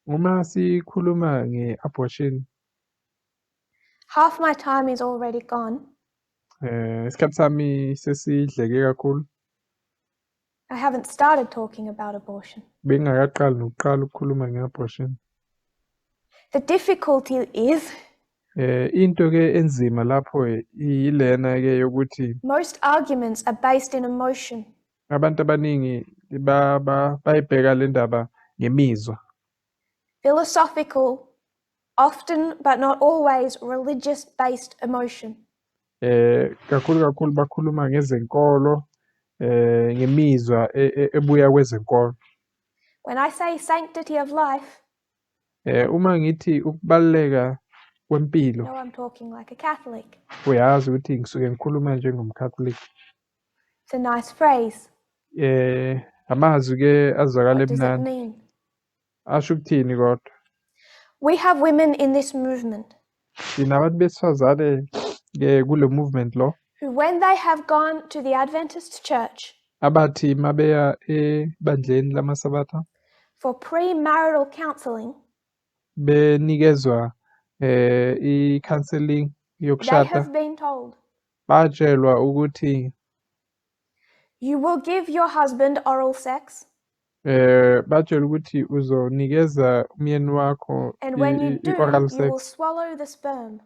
Uma sikhuluma nge-abortion, half my time is already gone. Isikhathi sami sesidleke kakhulu. I haven't started talking about abortion. Bengingakaqali nokuqala ukukhuluma nge-abortion. The difficulty is Into ke enzima lapho yilena ke yokuthi most arguments are based in emotion. Abantu abaningi bayibheka le ndaba ngemizwa. Philosophical, often but not always religious-based emotion. Kakhulu kakhulu bakhuluma ngezenkolo, ngemizwa ebuya kwezenkolo. When I say sanctity of life, Uma ngithi ukubaluleka kwempilo, no, I'm talking like a Catholic. Uyazi ukuthi ngisuke ngikhuluma njengomCatholic. It's a nice phrase. Amazwi ke azwakala What does it emnandi. mean? Asho ukuthini kodwa? We have women in this movement Sinabantu besifazane ke kule movement lo who, when they have gone to the Adventist church abathi mabeya ebandleni lamaSabatha for premarital counseling, benikezwa i-counseling they yokushada, have been told, batshelwa ukuthi you will give your husband oral sex, batshelwa ukuthi uzonikeza umyeni wakho and when you do, i-oral you will sex. Swallow the sperm.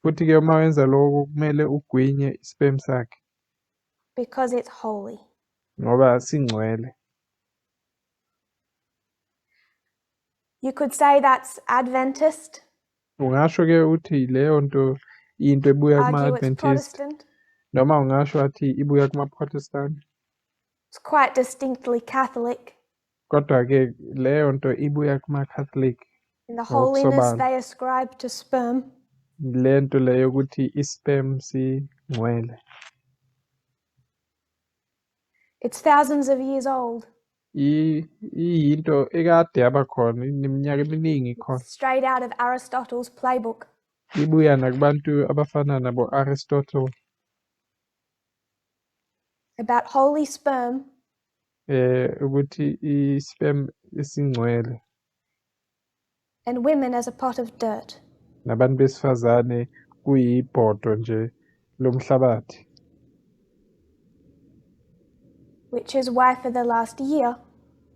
Futhi ke uma wenza lokho kumele ugwinye isperm sakhe because it's holy. Ngoba singcwele. You could say that's Adventist. Ungasho ke uthi leyo nto into ebuya Argue it's kuma-Adventist. Protestant. Noma ungasho athi ibuya kuma-Protestant. It's quite distinctly Catholic. Kodwa ke leyo nto ibuya kuma-Catholic. In the holiness Ngokusobala. they ascribe to sperm. Le nto leyo ukuthi isperm singcwele. It's thousands of years old. Iyinto ekade yabakhona, ineminyaka eminingi ikhona. Straight out of Aristotle's playbook. Ibuya nakubantu abafana nabo Aristotle. About holy sperm. Ukuthi isperm isingcwele. And women as a pot of dirt. Nabantu besifazane kuyibhodo nje lomhlabathi. Which is why for the last year,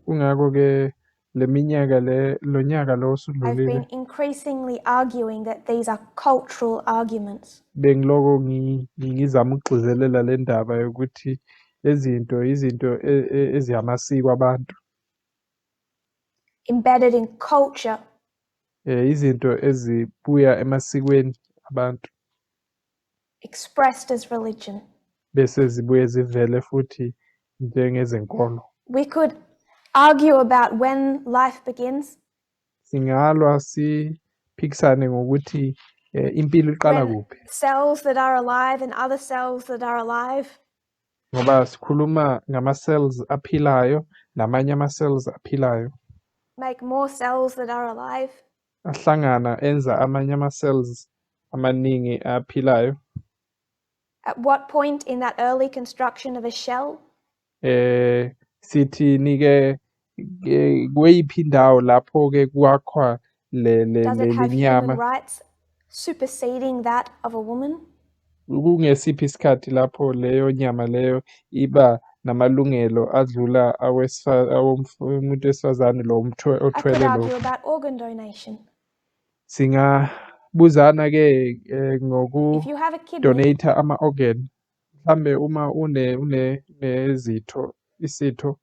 Kungakho ke le minyaka le lo nyaka lo I've osudlulile, been increasingly arguing that these are cultural arguments. Bengiloko ngizama ukugcizelela le ndaba yokuthi lezinto izinto eziyamasiko abantu. Embedded in culture. Izinto ezibuya emasikweni abantu. Expressed as religion. Bese zibuye zivele futhi njengezenkolo. We could argue about when life begins. Singalwa siphikisane ngokuthi impilo iqala When kuphi. cells that are alive and other cells that are alive. Ngoba sikhuluma ngama cells aphilayo namanye ama cells aphilayo. Make more cells that are alive. Ahlangana enza amanye ama cells amaningi aphilayo. At what point in that early construction of a shell? Sithi nike kweyiphi indawo lapho ke kwakhwa Does it le have human nyama? rights superseding that of a woman? Kungesiphi isikhathi lapho leyo nyama leyo iba namalungelo adlula umuntu wesifazane lo I could othwele argue lokho. about organ donation. Singabuzana ke ngoku If you have a kidney, donate ama organ. Mhlambe uma une une nezitho isitho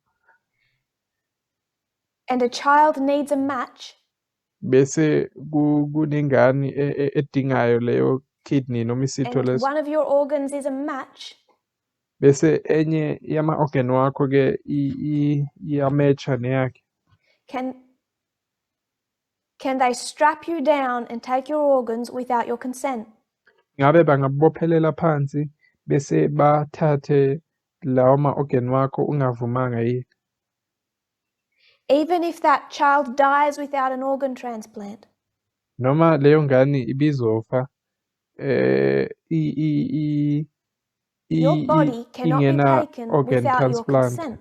and a child needs a match, bese kunengane edingayo leyo kidney noma isitho and leso, one of your organs is a match, bese enye yama-organ wakho ke iyamatcha neyakhe, can they strap you down and take your organs without your consent? Ngabe bangakubophelela phansi bese bathathe lawo ma-organ wakho ungavumanga yini? Even if that child dies without an organ transplant. Noma leyo ngane ibizofa Your body cannot be ingena taken organ without your transplant. consent.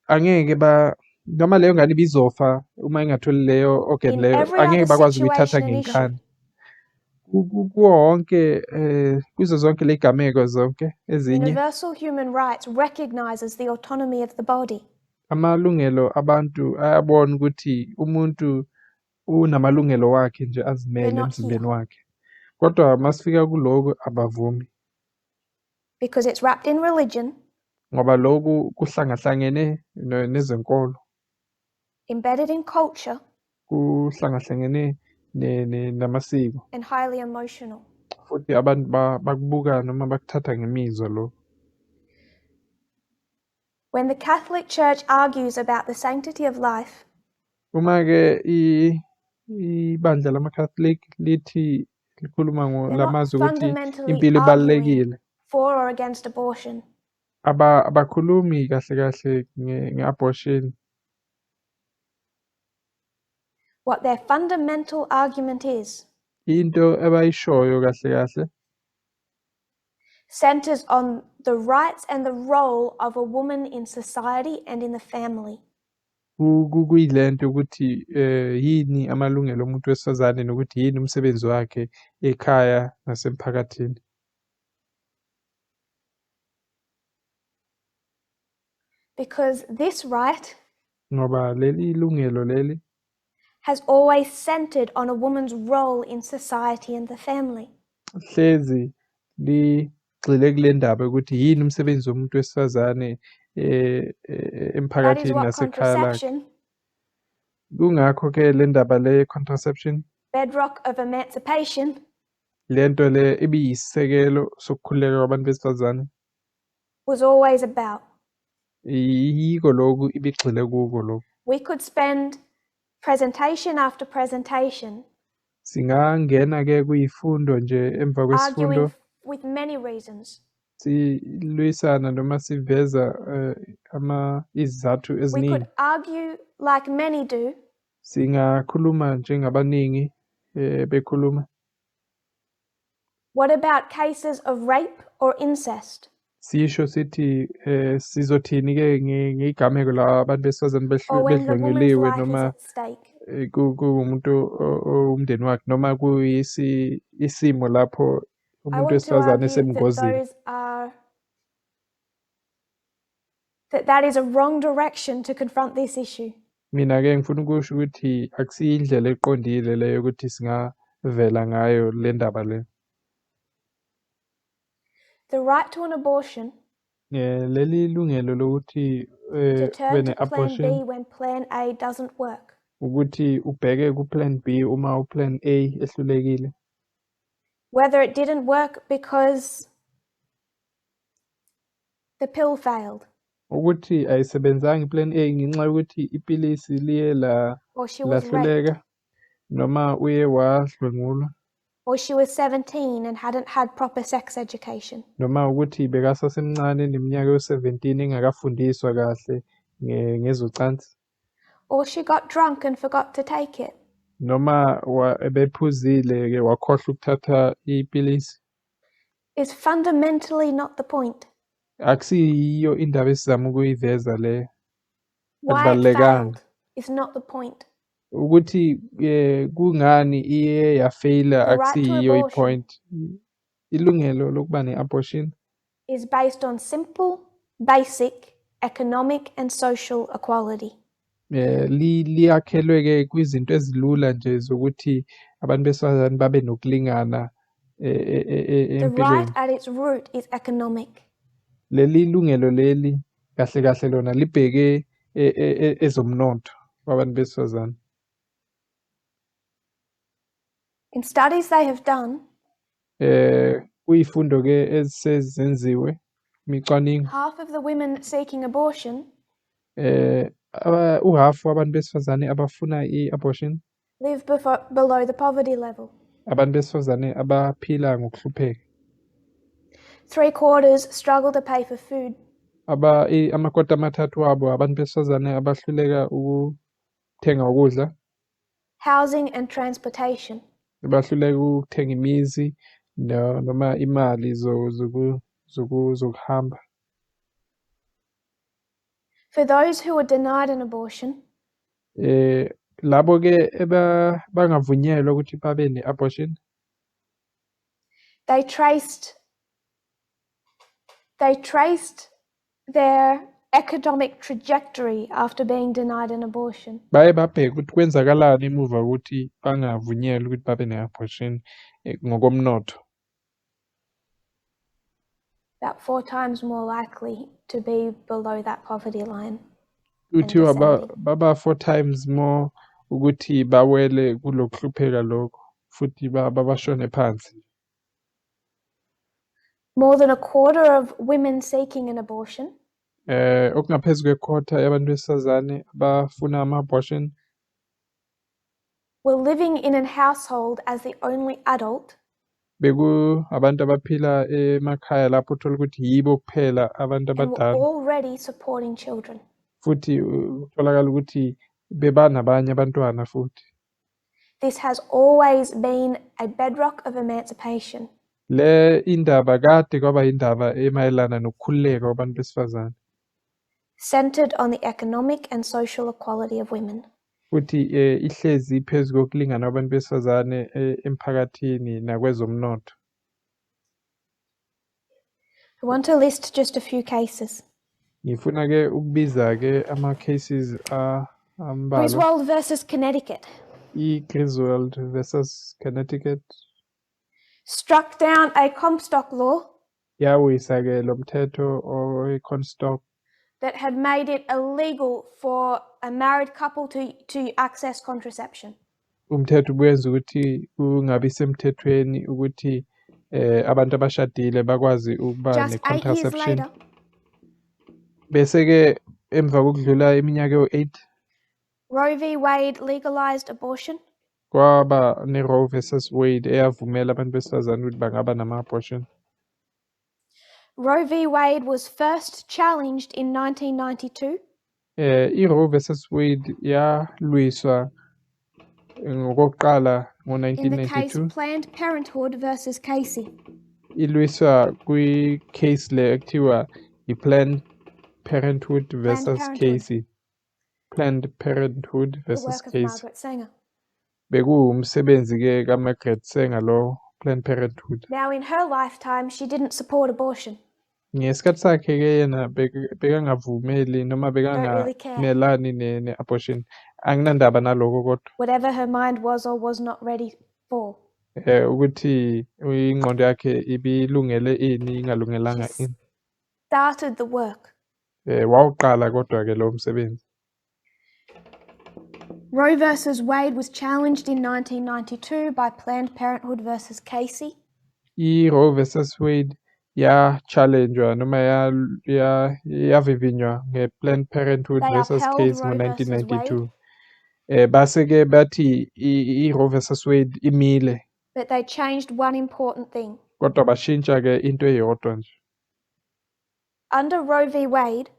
Angeke ba noma leyo ngane ibizofa uma ingatholi leyo organ In leyo, every angeke other bakwazi ukuyithatha situation and issue, ngenkani. Kuwo wonke kuzo zonke lezigameko zonke ezinye, universal human rights recognizes the autonomy of the body. Amalungelo abantu ayabona ukuthi umuntu unamalungelo wakhe nje azimele But not emzimbeni here. wakhe. Kodwa masifika kuloko abavumi. Because it's wrapped in religion. Ngoba lokhu kuhlangahlangene nezenkolo. Embedded in culture. Kuhlangahlangene namasiko. And highly emotional. Futhi abantu bakubuka noma bakuthatha ngemizwa lokho. When the Catholic Church argues about the sanctity of life, uma ke ibandla lamaCatholic lithi likhuluma they're not lamazwi ukuthi fundamentally impilo arguing ibalulekile, for or against abortion. Abakhulumi kahle kahle nge-abortion. What their fundamental argument is into abayishoyo kahle kahle centers on the rights and the role of a woman in society and in the family. Kuyilento ukuthi yini amalungelo omuntu wesifazane nokuthi yini umsebenzi wakhe ekhaya nasemphakathini. Because this right ngoba leli lungelo leli has always centered on a woman's role in society and the family. Hlezi ligxile kule ndaba ukuthi yini umsebenzi womuntu wesifazane emphakathini That is what nasekhaya lakhe. contraception, Kungakho ke le ndaba le contraception, bedrock of emancipation, lento le ibiyisisekelo sokukhululeka kwabantu besifazane, was always about. Yiko lokhu ibigxile kuko lokhu. We could spend presentation after presentation Singangena ke kuyifundo nje emva kwesifundo, arguing with many reasons. Silwisana noma siveza izizathu We eziningi. could argue like many do. Singakhuluma njengabaningi bekhuluma. What about cases of rape or incest? Sisho sithi sizothini ke ngegameko la abantu besifazane Or when the woman's bedlwenguliwe life is noma at stake. Kuwumuntu umndeni wakhe noma kuyisi isimo lapho I umuntu want to wesifazane argue that esengozini. That is a wrong direction to confront this issue. Mina ke ngifuna ukusho ukuthi akusiyo indlela eqondile leyo ukuthi singavela ngayo le ndaba le. The right to an abortion, Leli lungelo lokuthi to turn ube to plan ne-abortion, B when plan A doesn't work. Ukuthi ubheke ku-plan B uma u-plan A ehlulekile. Whether it didn't work because the pill failed. Ukuthi ayisebenzanga i-plan A ngenxa yokuthi ipilisi liye Or she was raped. lahluleka noma uye wadlwengulwa. Or she was 17 and hadn't had proper sex education. Noma ukuthi bekasasemncane neminyaka yo-17 engakafundiswa kahle ngezocansi. Or she got drunk and forgot to take it. Noma ebephuzile ke wakhohlwa ukuthatha ipilisi. Is fundamentally not the point. Akusiyiyo indaba esizama ukuyiveza le. Why it Akubalulekanga. failed is not the point. Ukuthi kungani iye yafeyila The right to akusiyiyo abortion i-point. Ilungelo lokuba ne-abortion is based on simple, basic economic and social equality. Liyakhelwe ke kwizinto ezilula nje zokuthi abantu besifazane babe nokulingana The right empilweni. at its root is economic. Leli lungelo leli kahle kahle lona libheke ezomnotho wabantu besifazane. In studies they have done, Kuyifundo ke esezenziwe imicwaningo, half of the women seeking abortion uhafu wabantu besifazane abafuna i-abortion live below the poverty level. Abantu besifazane abaphila ngokuhlupheka. 3/4 struggle to pay for food. Amakota amathathu wabo abantu besifazane abahluleka ukuthenga ukudla, housing and transportation. Bahluleka ukuthenga imizi noma imali zokuhamba. For those who were denied an abortion, labo ke bangavunyelwa ukuthi babe ne-abortion, they traced their economic trajectory after being denied an abortion. Baye babheka ukuthi kwenzakalani emuva kokuthi bangavunyelwa ukuthi babe ne-abortion ngokomnotho. About 4 times more likely to be below that poverty line. Kuthiwa Descending. Baba 4 times more ukuthi bawele kulokuhlupheka lokho futhi babashone phansi. More than a quarter of women seeking an abortion Okungaphezu kwekhotha yabantu besifazane abafuna ama-abortion were living in a household as the only adult. Beku abantu abaphila emakhaya lapho uthola ukuthi yibo kuphela abantu And were abadala. already supporting children. Futhi kutholakala ukuthi bebanabanye abantwana futhi. This has always been a bedrock of emancipation. Le indaba kade kwaba indaba emayelana nokukhululeka kwabantu besifazane. Centered on the economic and social equality of women. Futhi ihlezi phezu kokulingana kwabantu besifazane emphakathini nakwezomnotho. I want to list just a few cases. Ngifuna ke ukubiza ke ama cases ambalwa. Griswold versus Connecticut. I-Griswold versus Connecticut. Struck down a Comstock law. Yawisa ke lo mthetho owe-Comstock. That had made it illegal for a married couple to access contraception. Umthetho ubuyenza ukuthi kungabi semthethweni ukuthi abantu abashadile bakwazi ukuba Just 8 years ne-contraception. later, Bese ke emva kokudlula iminyaka ewu-8, Roe v. Wade legalized abortion. Kwaba ne-Roe versus Wade eyavumela abantu besifazane ukuthi bangaba nama-abortion. Roe v. Wade was first challenged in 1992. I-Roe versus Wade yalwiswa ngokokuqala In the case ngo-1992. Planned Parenthood versus Casey. Ilwiswa kwi-case le ekuthiwa i-Planned Parenthood Planned versus Parenthood. Casey. Planned Parenthood The versus work of Casey. Margaret Sanger. Bekuwumsebenzi ke kaMargaret Sanger lo Planned Parenthood. Now in her lifetime she didn't support abortion. Ngesikhathi sakhe ke yena bekangavumeli noma Don't really care. bekangamelani ne-abortion. Anginandaba naloko kodwa. Whatever her mind was or was not ready for. Ukuthi ingqondo yakhe ibilungele ini ingalungelanga She ini. started the work. Wawuqala kodwa ke lo msebenzi. Roe versus Wade was challenged in 1992 by Planned Parenthood versus Casey. I-Roe versus Wade ya-challengewa noma yavivinywa nge-Planned Parenthood They versus upheld Casey Roe versus ngo-1992. Wade. Base ke bathi i-Roe versus Wade imile. But they changed one important thing. Kodwa bashintsha ke into eyodwa nje. Under Roe v. Wade,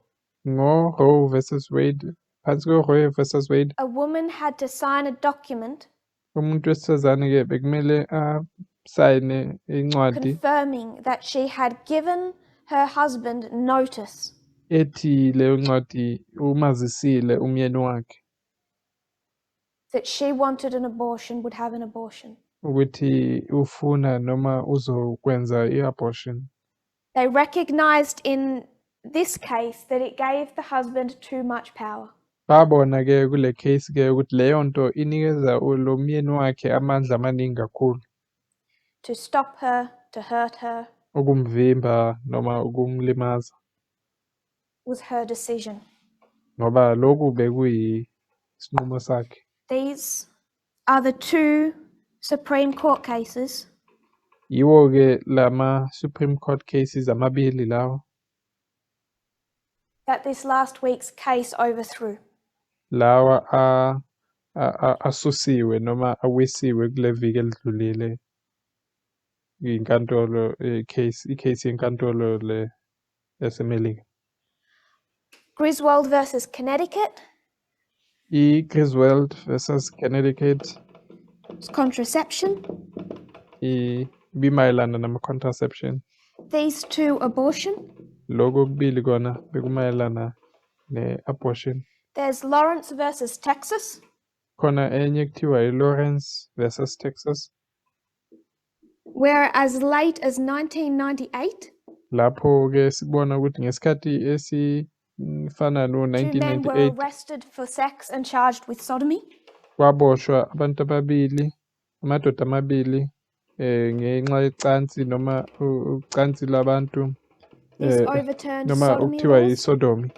ngo Roe versus Wade, phansi ko Roe versus Wade, a woman had to sign a document umuntu wesifazane ke bekumele asayine incwadi confirming that she had given her husband notice ethi leyo ncwadi umazisile umyeni wakhe that she wanted an abortion, would have an abortion. Ukuthi ufuna noma uzokwenza i-abortion. They recognized in this case that it gave the husband too much power. Babona ke kule case ke ukuthi leyo nto inikeza lo myeni wakhe amandla amaningi kakhulu. To stop her, to hurt her, Ukumvimba noma ukumlimaza, was her decision. Ngoba lokhu bekuyisinqumo sakhe. These are the two Supreme Court cases Yiwo-ke lama Supreme Court cases amabili lawo that this last week's case overthrew. Lawa asusiwe noma awisiwe kule viki elidlulile inkantolo case i-case yenkantolo le yaseMelika. Griswold versus Connecticut, I-Griswold versus Connecticut it's contraception. Ibimayelana nama-contraception. These two, abortion. Lokho okubili kona bekumayelana ne-abortion. There's Lawrence versus Texas, Khona enye kuthiwa i-Lawrence versus Texas, where as late as 1998, lapho-ke sibona ukuthi ngesikhathi esifana two men were no-1998 arrested for sex and charged with sodomy. Kwaboshwa abantu ababili, amadoda amabili, ngenxa yecansi noma ucansi lwabantu, This overturned noma sodomy okuthiwa laws. yi-sodomy.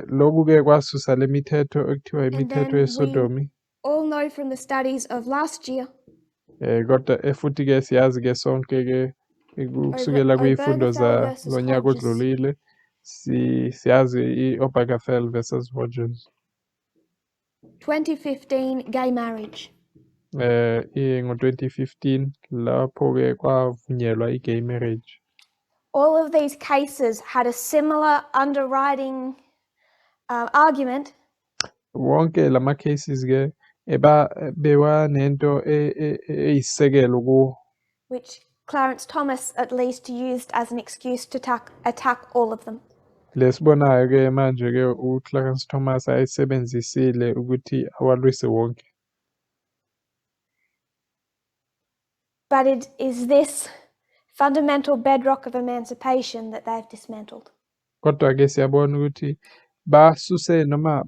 Lokhu-ke kwasusa le mithetho ekuthiwa And imithetho then we yesodomy. All know from the studies of last year Kodwa futhi-ke siyazi-ke sonke-ke kusukela kwizifundo Obergefell versus zonyaka Hodges. Odlulile siyazi i-Obergefell versus Hodges. 2015 gay marriage. Ngo-2015 lapho-ke kwavunyelwa i-gay marriage. All of these cases had a similar underwriting argument. Wonke lama cases ke eba bewanento eyisisekelo kuwo, which Clarence Thomas at least used as an excuse to attack all of them. Lesibonayo ke manje ke uClarence Thomas ayisebenzisile ukuthi awalwise wonke. But it is this fundamental bedrock of emancipation that they've dismantled. Kodwa ke siyabona ukuthi basuse noma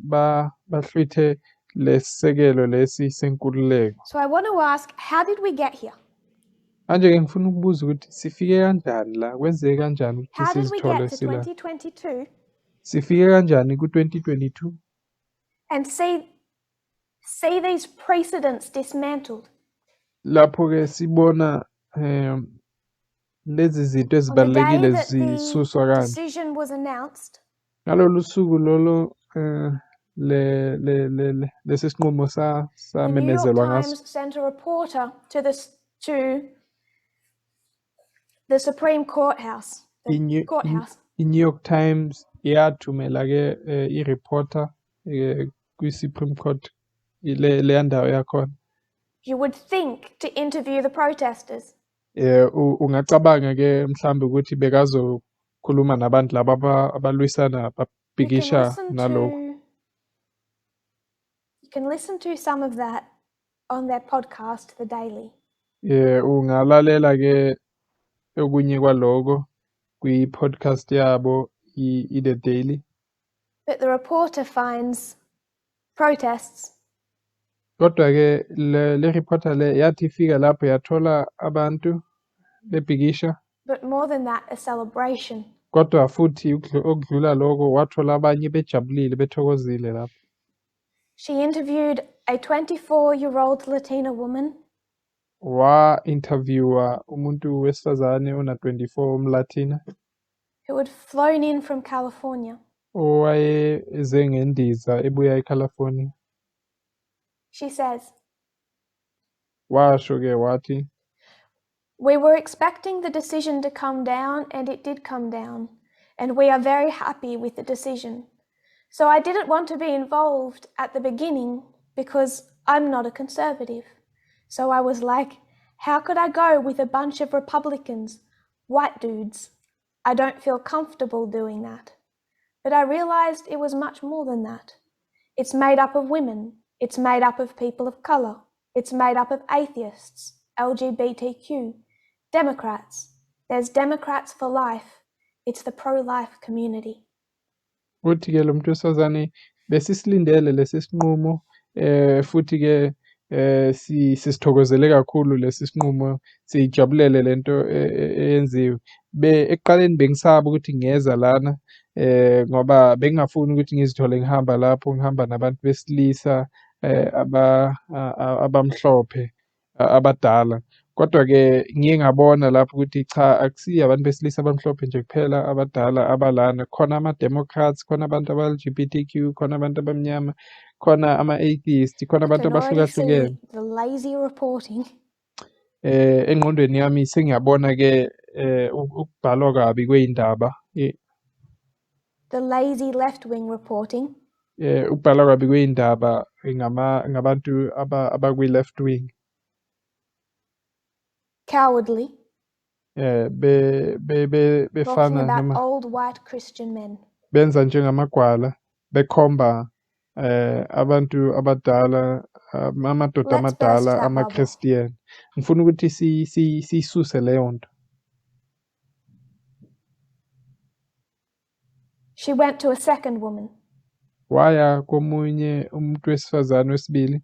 bahlwithe lesisekelo lesi senkululeko. So I want to ask, how did we get here? Manje ke ngifuna ukubuza ukuthi sifike kanjani la, kwenzeke kanjani ukuthi How did we sizithole get to sila? 2022 Sifike kanjani ku-2022 and see these precedents dismantled? Lapho ke sibona lezi zinto On the day ezibalulekile that the zisuswa kanje. Decision was announced, Ngalolu suku lolo le lesi sinqumo the New York samemezelwa ngaso. Times sent a reporter to the Supreme Courthouse. The courthouse. I-New York Times yathumela ke i-reporter kwi-Supreme Court ile leya ndawo yakhona. You would think to interview the protesters. Ungacabanga ke mhlambe ukuthi bekazokhuluma nabantu laba abalwisana You can babhikisha listen nalokho. You can listen to some of that on their podcast, The Daily. Ungalalela ke okunye kwaloko kwi-podcast yabo i-The Daily. But the reporter finds protests Kodwa ke le reporter le yathi ifika lapho yathola abantu bebhikisha, but more than that, a celebration. Kodwa futhi okudlula lokho wathola abanye bejabulile bethokozile lapho. She interviewed a 24-year-old Latina woman Wa-interviewa umuntu wesifazane ona-24 umLatina who had flown in from California. Owayeze ngendiza ebuya eCalifornia. She says, Washo ke wathi, "We were expecting the decision to come down, and it did come down, and we are very happy with the decision. So I didn't want to be involved at the beginning because I'm not a conservative. So I was like, how could I go with a bunch of Republicans, white dudes? I don't feel comfortable doing that. But I realized it was much more than that. It's made up of women. It's made up of people of color. It's made up of atheists, LGBTQ, Democrats. There's Democrats for life. It's the pro-life community." Uthi ke lo muntu wesifazane besisilindele lesi sinqumo, futhi ke Sisithokozele kakhulu lesi sinqumo, siyijabulele lento eyenziwe. Ekuqaleni bengisaba ukuthi ngiyeza lana ngoba bengingafuni ukuthi ngizithole ngihamba lapho ngihamba nabantu besilisa abamhlophe abadala. Kodwa-ke ngiye ngabona lapho ukuthi cha, akusiyo abantu besilisa abamhlophe nje kuphela abadala abalana, khona ama-Democrats, khona abantu aba-L_G_B_T_Q, khona abantu abamnyama, khona ama-atheist, khona I abantu can already see abahlukahlukene. the lazy reporting. Engqondweni yami sengiyabona-ke ukubhalwa kabi kwey'ndaba. The lazy left-wing reporting. Ukubhalwa kabi kwey'ndaba ngabantu abakwi-left wing. Cowardly. Talking Befana about noma old white Christian men. Benza njengamagwala, bekhomba abantu abadala, amadoda Let's burst amadala, that bubble. ama-Christian. Ngifuna ukuthi siyisuse leyo nto. She went to a second woman. Waya komunye umuntu wesifazane wesibili.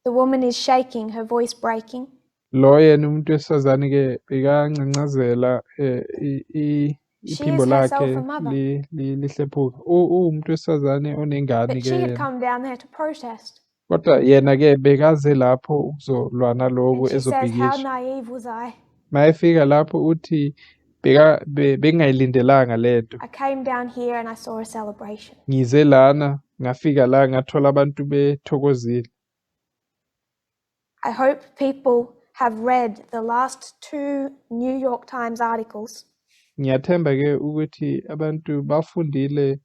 The woman is shaking, her voice breaking. Lo yena umuntu wesifazane ke bekancancazela She iphimbo is herself lakhe a mother. lihlephuka. Uwumuntu wesifazane onengane But ke she had yena. come down there to protest. Kodwa yena ke bekaze lapho ukuzolwa naloku And she says, how ezobhikisha. naive was I? Mayefika lapho uthi bengayilindelanga lento. I came down here and I saw a celebration. Ngize lana, ngafika la ngathola abantu bethokozile. I hope people have read the last 2 New York Times articles. Ngiyathemba ke ukuthi abantu bafundile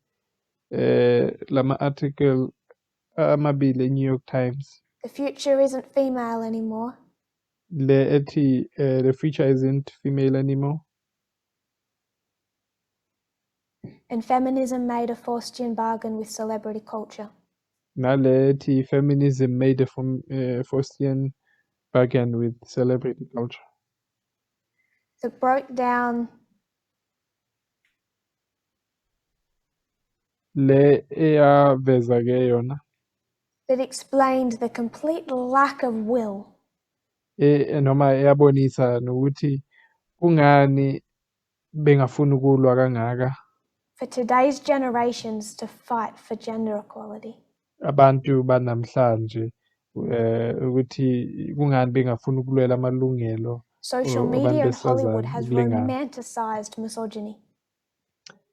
lama article amabili eNew York Times. The future isn't female anymore. Le ethi the future isn't female anymore. And feminism made a Faustian bargain with celebrity culture. Nale ethi feminism made a Faustian bargain with celebrity culture. That broke down Le eyaveza ke yona. That explained the complete lack of will. Noma eyabonisa nokuthi kungani bengafuni ukulwa kangaka. For today's generations to fight for gender equality. Abantu banamhlanje ukuthi kungani bengafuni ukulwela amalungelo Social abantu media and Hollywood besifazane has ukulingana. romanticized misogyny.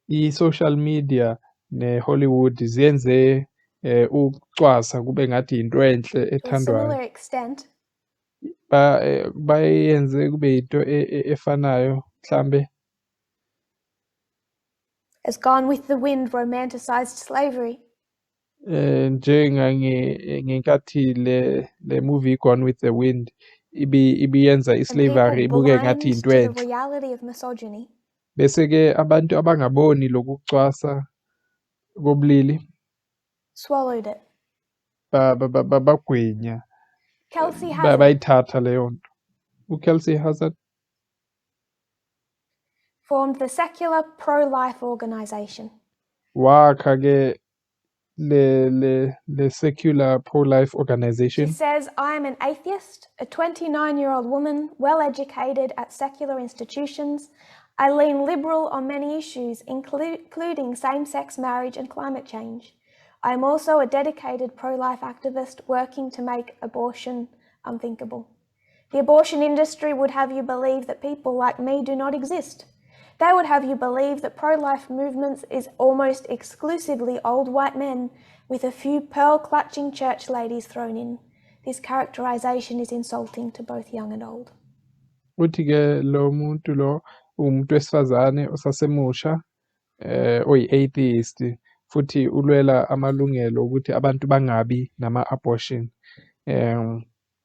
I-social media ne-Hollywood ziyenze ukucwasa kube ngathi into enhle To a ethandwayo. similar extent. Bayenze kube into efanayo mhlambe. As Gone with the Wind romanticized slavery. Njengangenkathi le movie Gone with the Wind ibiyenza And i-slavery people ibuke ngathi blind into to the enhle. reality of misogyny. Bese ke abantu abangaboni lokucwasa kobulili swallowed it. Bagwinya. Kelsey Hazzard Bayithatha leyo nto. UKelsi Hazzard formed the secular pro-life organization. Wakha ke le secular pro-life organization. She says, I am an atheist, a 29-year-old woman, well-educated at secular institutions. I lean liberal on many issues, including same-sex marriage and climate change. I am also a dedicated pro-life activist working to make abortion unthinkable. The abortion industry would have you believe that people like me do not exist. They would have you believe that pro-life movements is almost exclusively old white men with a few pearl-clutching church ladies thrown in. This characterization is insulting to both young and old. Uthi ke lo muntu lo umuntu wesifazane osasemusha oyi-atheist futhi ulwela amalungelo ukuthi abantu bangabi nama-abortion.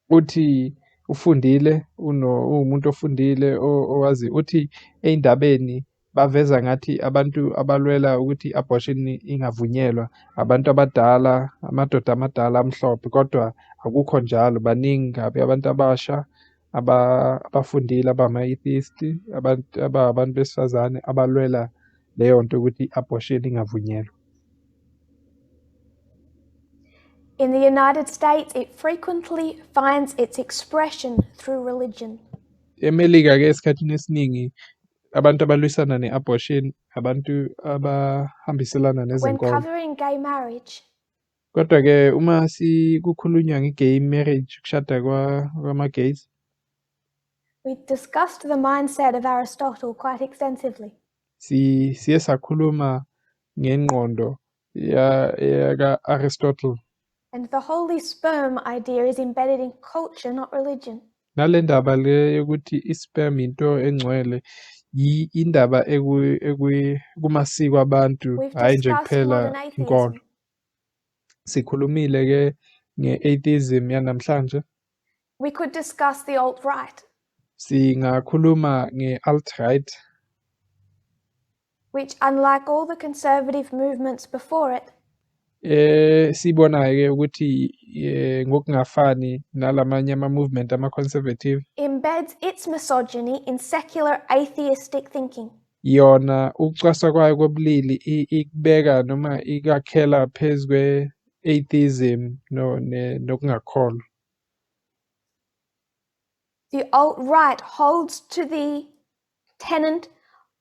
Uthi ufundile, uwumuntu ofundile owazi uthi ey'ndabeni baveza ngathi abantu abalwela ukuthi i-abortion ingavunyelwa abantu abadala, amadoda amadala amhlophe, kodwa akukho njalo. Baningi kabi abantu abasha abafundile abama-atheist, abantu besifazane abalwela leyo nto ukuthi i-abortion ingavunyelwa. In the United States, it frequently finds its expression through religion. EMelika ke esikhathini esiningi abantu abalwisana ne-abortion abantu abahambiselana When nezenkolo. covering gay marriage, Kodwa ke uma sikukhulunywa nge-gay marriage, ukushada kwama-gays, we discussed the mindset of Aristotle quite extensively. Siye sakhuluma ngengqondo yaka-Aristotle. And the holy sperm idea is embedded in culture, not religion. Nale ndaba le yokuthi i-sperm into engcwele indaba kumasiko abantu, We've hhayi nje discussed kuphela modern inkolo. atheism. Sikhulumile ke nge-atheism yanamhlanje. We could discuss the alt-right. Singakhuluma nge-alt-right, which, unlike all the conservative movements before it, sibonayo ke ukuthi ngokungafani nalamanye ama-movement ama-conservative, embeds its misogyny in secular atheistic thinking. Yona ukucwaswa kwayo kobulili ikubeka noma ikakhela phezu kwe-atheism nokungakholwa. The alt-right holds to the tenet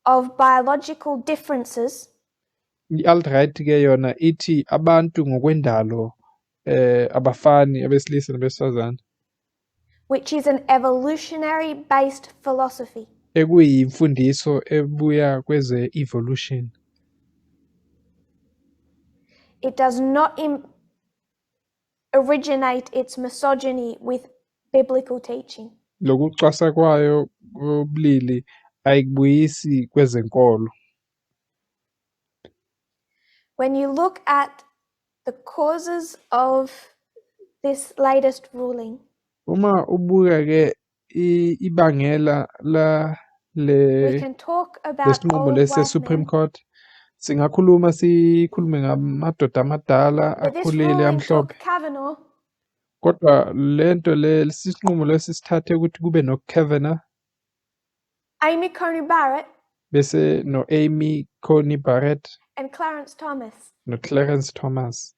of biological differences. I-alt-right ke yona ithi abantu ngokwendalo abafani abesilisa nabesifazane, which is an evolutionary based philosophy. Ekuyimfundiso ebuya kweze evolution. It does not originate its misogyny with biblical teaching. Lokucwasa kwayo kobulili ayikubuyisi kwezenkolo. When you look at the causes of this latest ruling, uma ubuka ke ibangela la le we can talk about lesinqumo old lesi white Supreme men. Court, singakhuluma sikhulume ngamadoda amadala But this akhulile ruling amhlophe. took Kavanaugh. Kodwa lento le sinqumo lesi sithathe ukuthi kube no Kavanaugh, Amy Coney Barrett, bese no Amy Coney Barrett, and Clarence Thomas. no Clarence Thomas.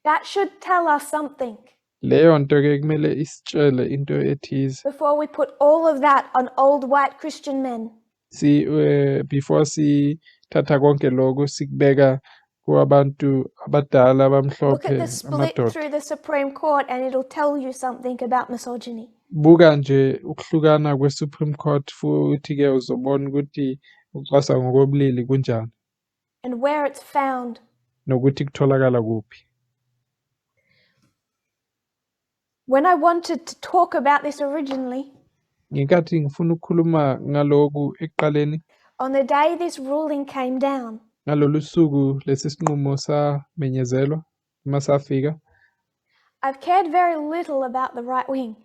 That should tell us something. Leyo nto ke kumele isitshele into ethize. Before we put all of that on old white Christian men. Before sithatha konke lokho sikubeka kubantu abadala abamhlophe, Look at the split amadoda. through the Supreme Court and it'll tell you something about misogyny. Buka nje ukuhlukana kwe-Supreme Court futhi ke uzobona ukuthi ukucwasa ngokobulili kunjani. And where it's found. Nokuthi kutholakala kuphi. When I wanted to talk about this originally, ngenkathi ngifuna ukukhuluma ngalokhu ekuqaleni, on the day this ruling came down, ngalolu suku lesi sinqumo samenyezelwa uma safika, I've cared very little about the right wing.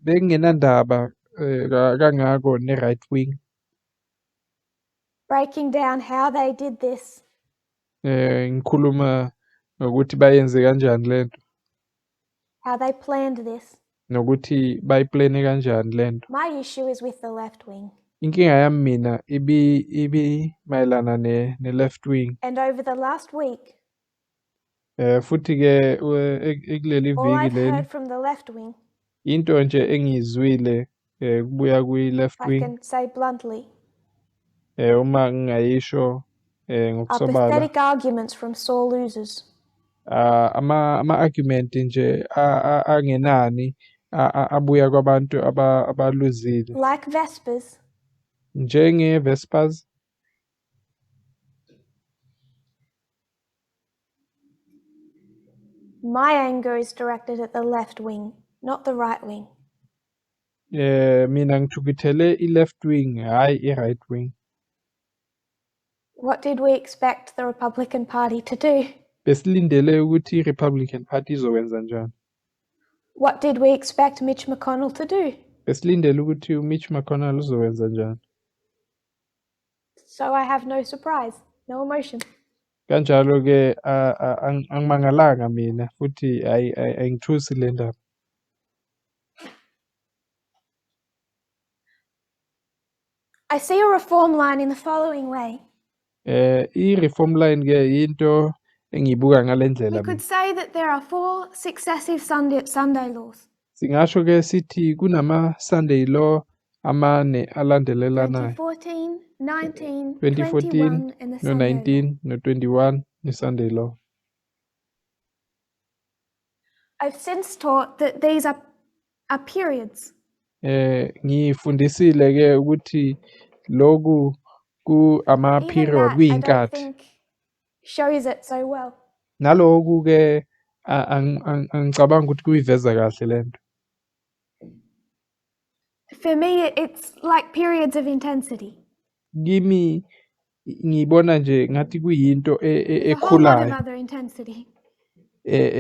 Bengingenandaba kangako ne-right wing. Breaking down how they did this. Ngikhuluma ngokuthi bayenze kanjani lento. How they planned this. Nokuthi bayiplane kanjani lento. My issue is with the left wing. Inkinga yami mina ibi mayelana ne left wing. And over the last week, Futhi ke ekuleli all viki I've leli, heard from the left wing, into nje engiyizwile kubuya kwi left I wing, can say bluntly, uma ngingayisho are ngokusobala, pathetic arguments from sore losers. Ama argument nje angenani abuya kwabantu abaluzile. Like Vespers. Njenge Vespers. My anger is directed at the left wing, not the right wing. Mina ngithukuthele i-left wing, hayi i-right wing. What did we expect the Republican Party to do? Besilindele ukuthi i-Republican Party izokwenza njani? What did we expect Mitch McConnell to do? Besilindele ukuthi uMitch McConnell uzokwenza njani? So I have no surprise, no emotion. Kanjalo ke angimangalanga mina futhi ayingithusi le ndaba. I see a reform line in the following way. I-reform line ke into Engiyibuka ngale We ndlela could mina. say that there are four successive Sunday laws. Singasho ke sithi kunama Sunday law amane alandelelanayo. 2014, 19, 2014 21, and the no Sunday law. 19 no 21 ne Sunday law. I've since taught that these are periods. Ngifundisile ke ukuthi lokhu ku ama Even period that, I don't kuyinkathi. think shows it so well. Naloku ke angicabanga ukuthi kuyiveza kahle lento. For me, it's like periods of intensity. Kimi ngibona nje ngathi kuyinto There's a whole lot of ekhulayo. other intensity.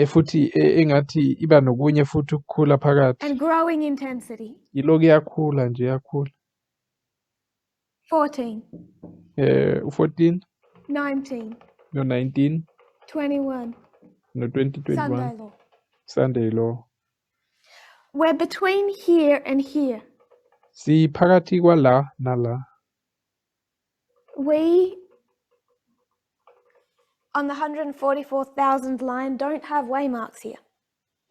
Futhi engathi iba nokunye futhi ukukhula phakathi. And growing intensity. Yilokhu iyakhula nje iyakhula. 14. 14. 19. No 19. 21. No 2021. Sunday law. Sunday law. We're between here and here. Siphakathi kwala nala. We on the 144,000 line don't have waymarks here.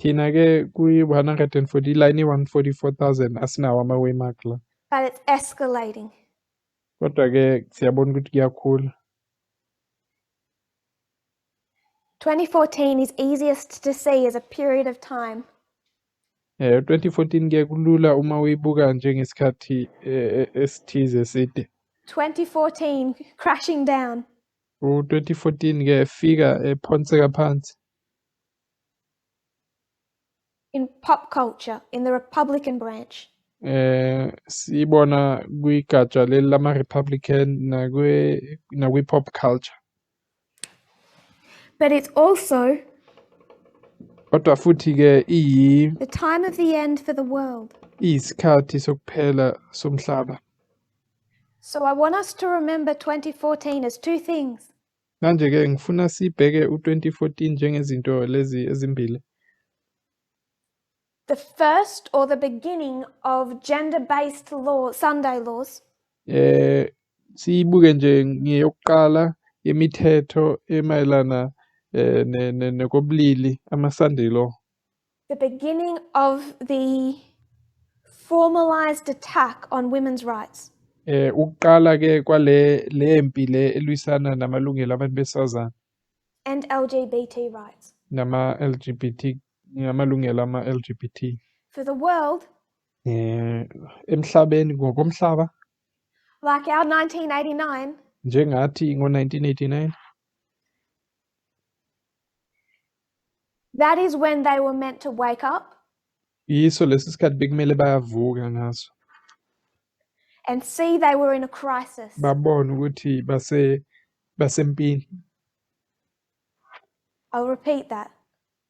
Thina ke kwi 140 line 144,000 asinawo ama waymark la. But it's escalating. Kodwa ke siyabona ukuthi kuyakhula. 2014 is easiest to see as a period of time. 2014 ke kulula uma uyibuka njengesikhathi esithize eside. 2014 crashing down. U-2014 ke efika ephonseka phansi. In pop culture, in the Republican branch. Sibona kwigatsha leli lama Republican nakwi pop culture. But it's also kodwa futhi ke iyi the time of the end for the world. Isikhathi sokuphela somhlaba. So I want us to remember 2014 as two things. Manje ke ngifuna sibheke u2014 njengezinto lezi ezimbili. The first or the beginning of gender-based law, Sunday laws. Siyibuke nje ngeyokuqala imithetho emayelana nekobulili, ama Sunday law. The beginning of the formalized attack on women's rights. Ukuqala ke kwale lempi le elwisana namalungelo abantu besifazane and LGBT rights. Nama LGBT, ngamalungelo ama LGBT. For the world, emhlabeni ngokomhlaba, like our 1989, njengathi ngo-1989, that is when they were meant to wake up. Yiso lesi sikhathi bekumele bayavuka ngaso. And see they were in a crisis. Babone ukuthi basempini. I'll repeat that.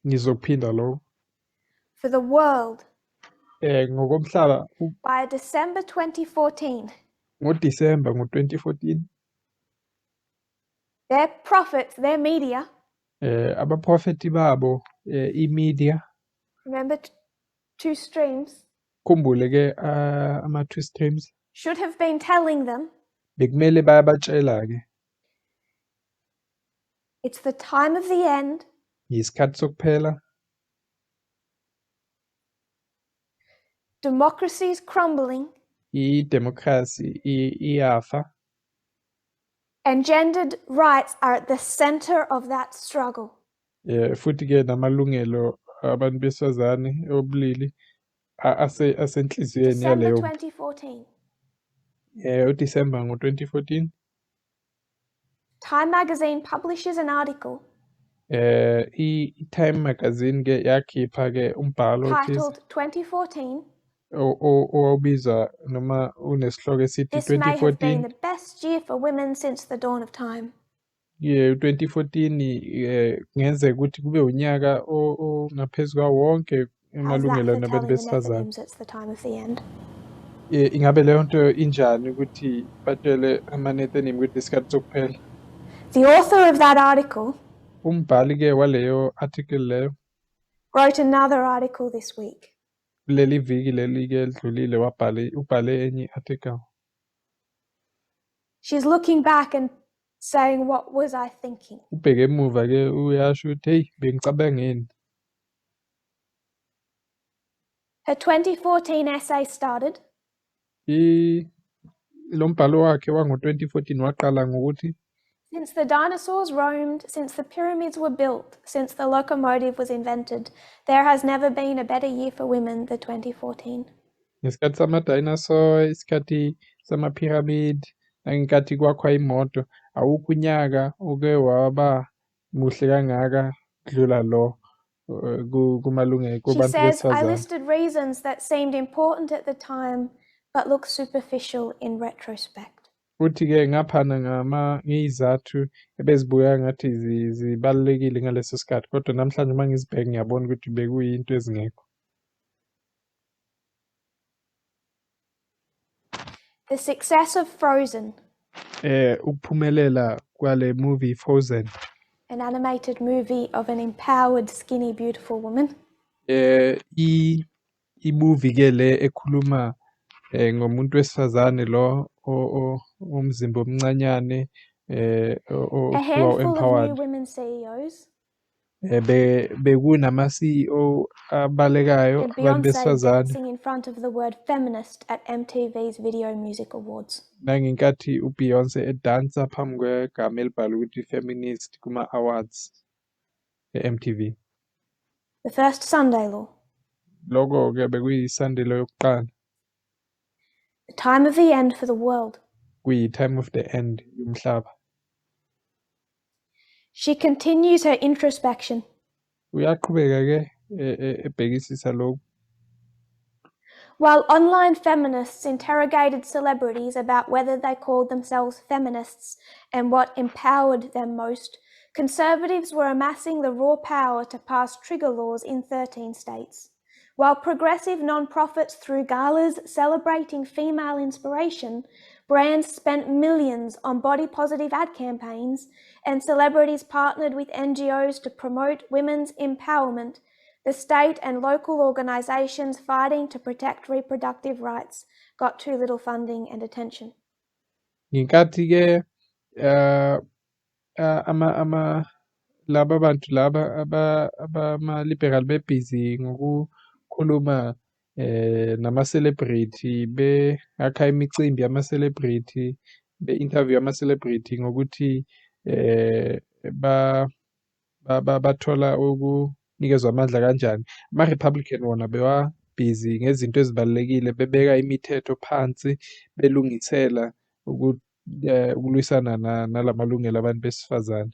Ngizophinda lokho. For the world. Ngokomhlaba, By December 2014. ngoDisemba ngo-2014. Their prophets, their media. Abaprofeti babo, i-media. Remember two streams. Khumbule ke, ama two streams. Should have been telling them. Bekumele bayabatshela ke. It's the time of the end. Yisikhathi sokuphela. Democracy is crumbling. I-democracy iyafa. And gendered rights are at the center of that struggle. Futhi ke namalungelo abantu besifazane obulili asenhliziyweni December yaleyo. 2014. uDecember ngo-2014. Time magazine publishes an article. I-Time magazine ke yakhipha ke umbhalo othize. Titled 2014. Owawubizwa noma unesihloko esithi This may have been 2014. the best year for women since the dawn of time. Yeah, 2014, kungenzeka ukuthi kube unyaka ongaphezu kwawo wonke How's that emalungelo for nabantu telling the besifazane. Nethinims it's the time of the end? Ingabe leyo nto injani ukuthi batshele ama-Nethinim ukuthi isikhathi sokuphela? The author of that article Umbhali ke waleyo article leyo wrote another article this week. Kuleli viki leli ke elidlulile ubhale enye article. She's looking back and saying, "What was I thinking?" Ubheke emuva-ke uyasho ukuthi heyi bengicabangeni. Her 2014 essay started, Lo mbhalo wakhe wango-2014 waqala ngokuthi, "Since the dinosaurs roamed, since the pyramids were built, since the locomotive was invented, there has never been a better year for women than 2014. Ngesikhathi sama-dinosaur, isikhathi sama-pyramid, nangenkathi kwakhwa imoto, awukho unyaka oke waba muhle kangaka kudlula lo kumalungelo She kubantu says, "I besifazane. listed reasons that seemed important at the time, but look superficial in retrospect." Futhi-ke ngaphana ngey'zathu ebezibukeka ngathi zibalulekile ngaleso sikhathi, kodwa namhlanje uma ngizibheka ngiyabona ukuthi bekuyinto ezingekho. The success of Frozen. Ukuphumelela kwale movie Frozen. An animated movie of an empowered, skinny, beautiful woman. I-movie ke le ekhuluma ngomuntu wesifazane lo omzimba omncanyane, A okuthiwa handful of new empowered. women CEOs. Bekunama CEO abalekayo And abantu Beyonce besifazane. dancing in front of the word feminist at MTV's Video Music Awards. Nangenkathi uBeyonce edansa phambi kwegama elibhalwe ukuthi feminist kuma awards e-MTV. The first Sunday law. Lokho ke bekuyi-Sunday law yokuqala. The time of the end for the world. Kuyi time of the end yomhlaba. She continues her introspection. Uyaqhubeka ke ebhekisisa lokhu. While online feminists interrogated celebrities about whether they called themselves feminists and what empowered them most, conservatives were amassing the raw power to pass trigger laws in 13 states. While progressive nonprofits threw galas celebrating female inspiration, brands spent millions on body-positive ad campaigns, and celebrities partnered with NGOs to promote women's empowerment, the state and local organisations fighting to protect reproductive rights got too little funding and attention. Ngenkathi ke ama laba bantu laba abama-liberal bebhizi ngokukhuluma nama-celebrity, beakha imicimbi yama-celebrity, be-interview ama-celebrity ngokuthi bathola ukunikezwa amandla kanjani. Ama-Republican wona bewabhizi ngezinto ezibalulekile, bebeka imithetho phansi, belungisela ukulwisana nalamalungelo abantu besifazane.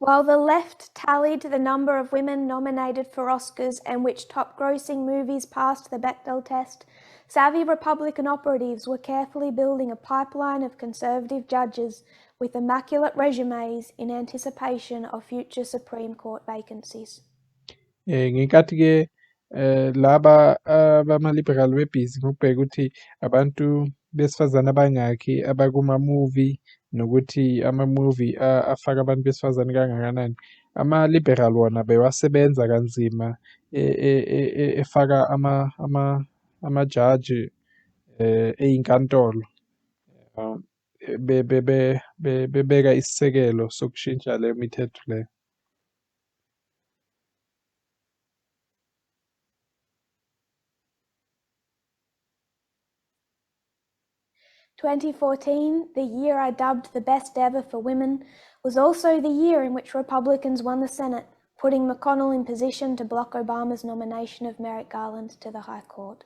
While the left tallied the number of women nominated for Oscars and which top-grossing movies passed the Bechdel test, savvy Republican operatives were carefully building a pipeline of conservative judges with immaculate resumes in anticipation of future Supreme Court vacancies. Ngenkathi ke laba abama-liberal bebhizi ngokubheka ukuthi abantu besifazane abangakhi abakuma-movie nokuthi ama-movie afaka abantu besifazane kangakanani, ama-liberal wona bewasebenza kanzima efaka amajaji ey'nkantolo, bebeka isisekelo sokushintsha le mithetho leyo. 2014, the year I dubbed the best ever for women, was also the year in which Republicans won the Senate, putting McConnell in position to block Obama's nomination of Merrick Garland to the High Court.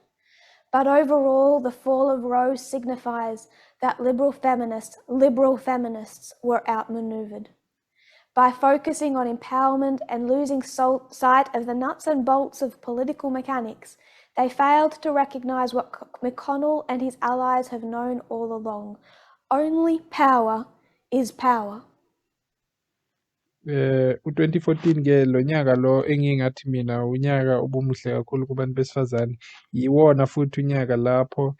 But overall, the fall of Roe signifies that liberal feminists were outmaneuvered. By focusing on empowerment and losing sight of the nuts and bolts of political mechanics, they failed to recognize what McConnell and his allies have known all along. Only power is power. U-2014 ke lo nyaka lo engingathi mina unyaka obumuhle kakhulu kubantu besifazane, yiwona futhi unyaka lapho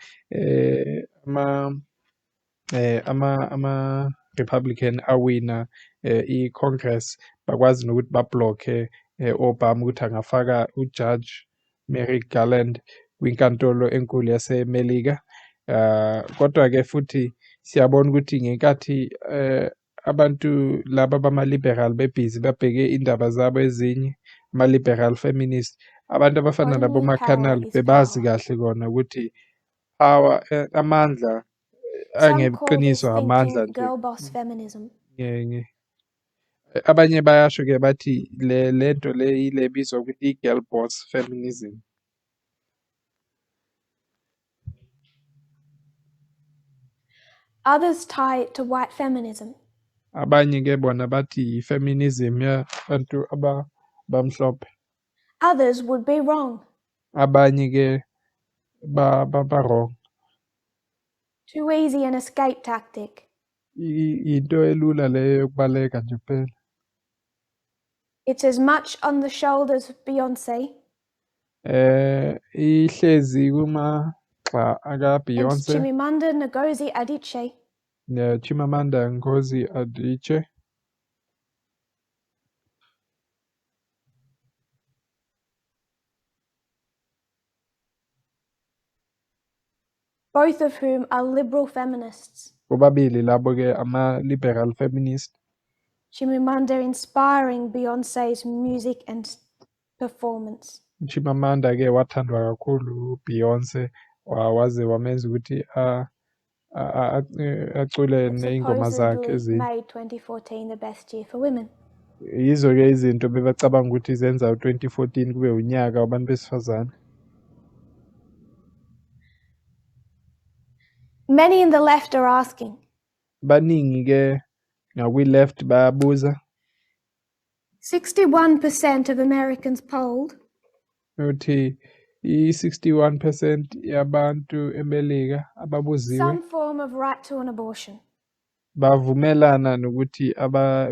ama Republican awina i-Congress, bakwazi nokuthi bablokhe Obama ukuthi angafaka uJudge Merrick Garland kwinkantolo enkulu yaseMelika. Kodwa-ke futhi siyabona ukuthi ngenkathi abantu laba bama-liberal bebhizi babheke indaba zabo ezinye, ama-liberal feminist, abantu abafana Only power nabo-McConnell is bebazi power. kahle kona ukuthi power, amandla Some call this angeqiniso amandla thinking nje. girl boss feminism. Abanye bayasho-ke bathi le lento le ile ebizwa ukuthi i-girl boss feminism. Others tie it to white feminism. Abanye-ke bona bathi i-feminism yabantu abamhlophe. Others would be wrong. Abanye-ke ba wrong. Too easy an escape tactic. Into elula leyo yokubaleka nje kuphela. It's as much on the shoulders of Beyonce. Ihlezi kumagxa aka And Beyonce. Chimamanda Ngozi Adichie. Ne Chimamanda Ngozi Adichie. Both of whom are liberal feminists. Bobabili labo ke ama-liberal feminist. Chimamanda inspiring Beyonce's music and performance. Chimamanda ke wathandwa kakhulu Beyonce, waze wamenza ukuthi acule nezingoma zakhe Supposedly ezinye. made 2014 the best year for women. Yizo ke izinto bebacabanga ukuthi zenza u2014 kube unyaka wabantu besifazane. Many in the left are asking. Baningi ke ngakwi-left bayabuza. 61% of Americans polled. Uthi i-61% yabantu eMelika ababuziwe some form of right to an abortion. Bavumelana nokuthi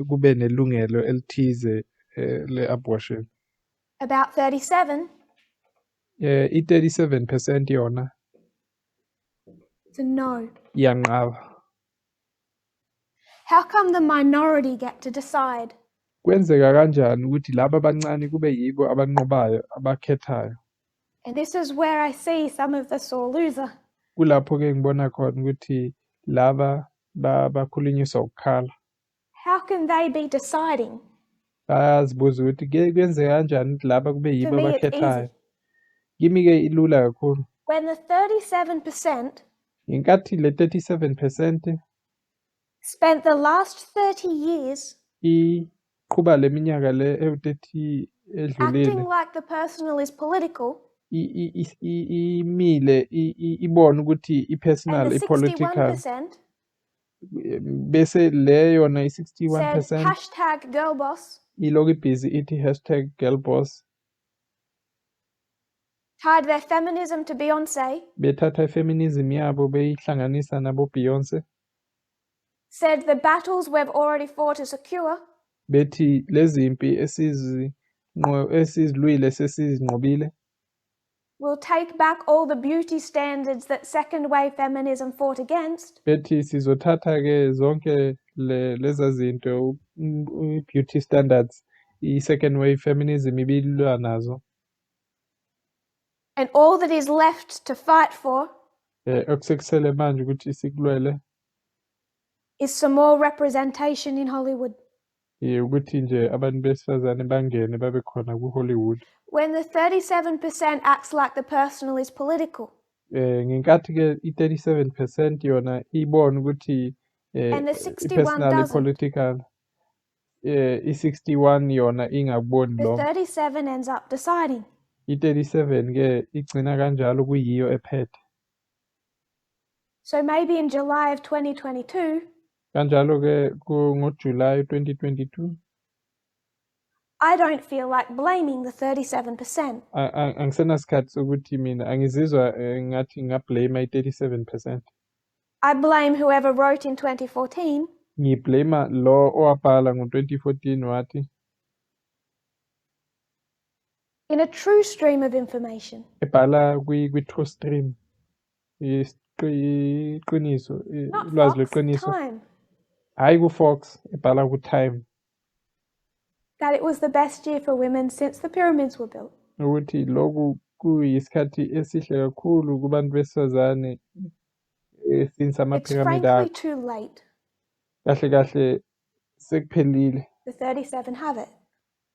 kube nelungelo elithize le-abortion. About 37. I-37% yona It's a no. iyanqaba. How come the minority get to decide? Kwenzeka kanjani ukuthi laba abancane kube yibo abanqobayo, abakhethayo? And this is where I see some of the sore loser. Kulapho ke ngibona khona ukuthi laba bakhulunyiswa ukukhala. How can they be deciding? Bayazibuza ukuthi kuyenzeka kanjani ukuthi laba kube yibo For me, it's abakhethayo. easy. Kimi ke ilula kakhulu. When the 37% Ngenkathi le 37% spent the last 30 years iqhuba leminyaka le ewu-30 edlulile acting like the personal is political, imile, ibone ukuthi i-personal, and the i-political. 61% Bese le yona i-sixty-one said percent hashtag girl boss, ilokhu ibhizi ithi hashtag girl boss, tied their feminism to Beyonce, bethatha i-feminism yabo beyihlanganisa nabo Beyonce, said the battles we've already fought are secure, bethi lezi mpi esizilwile sesizinqobile, we'll take back all the beauty standards that second wave feminism fought against, bethi sizothatha ke zonke leza zinto, beauty standards i-second wave feminism ibilwa nazo, and all that is left to fight for okusekusele manje ukuthi sikulwele is some more representation in Hollywood. Ukuthi nje abantu besifazane bangene babe khona ku-Hollywood. When the 37% acts like the personal is political. Ngenkathi ke i-37% yona ibona ukuthi And the 61 i-personal doesn't. i-political, i-61 yona ingakuboni The lokho. 37 ends up deciding. I-37 ke igcina kanjalo kuyiyo ephethe. So maybe in July of 2022, Kanjalo ke ngoJuly 2022, I don't feel like blaming the 37%. Angisenasikhathi sokuthi mina angizizwa ngathi ngingablame i-37%. I blame whoever wrote in 2014. Ngiblame lo owabhala ngo-2014 wathi in a true stream of information. Ebhala kwi-true stream, iqiniso, Not ulwazi Fox, lweqiniso. Time. Hayi ku-Fox, ebhala ku-Time. That it was the best year for women since the pyramids were built. Ukuthi lokhu Kuyisikhathi esihle kakhulu kubantu besifazane esinye It's samaphiramidi frankly akho. too late. Kahle kahle sekuphelile. The 37 have it.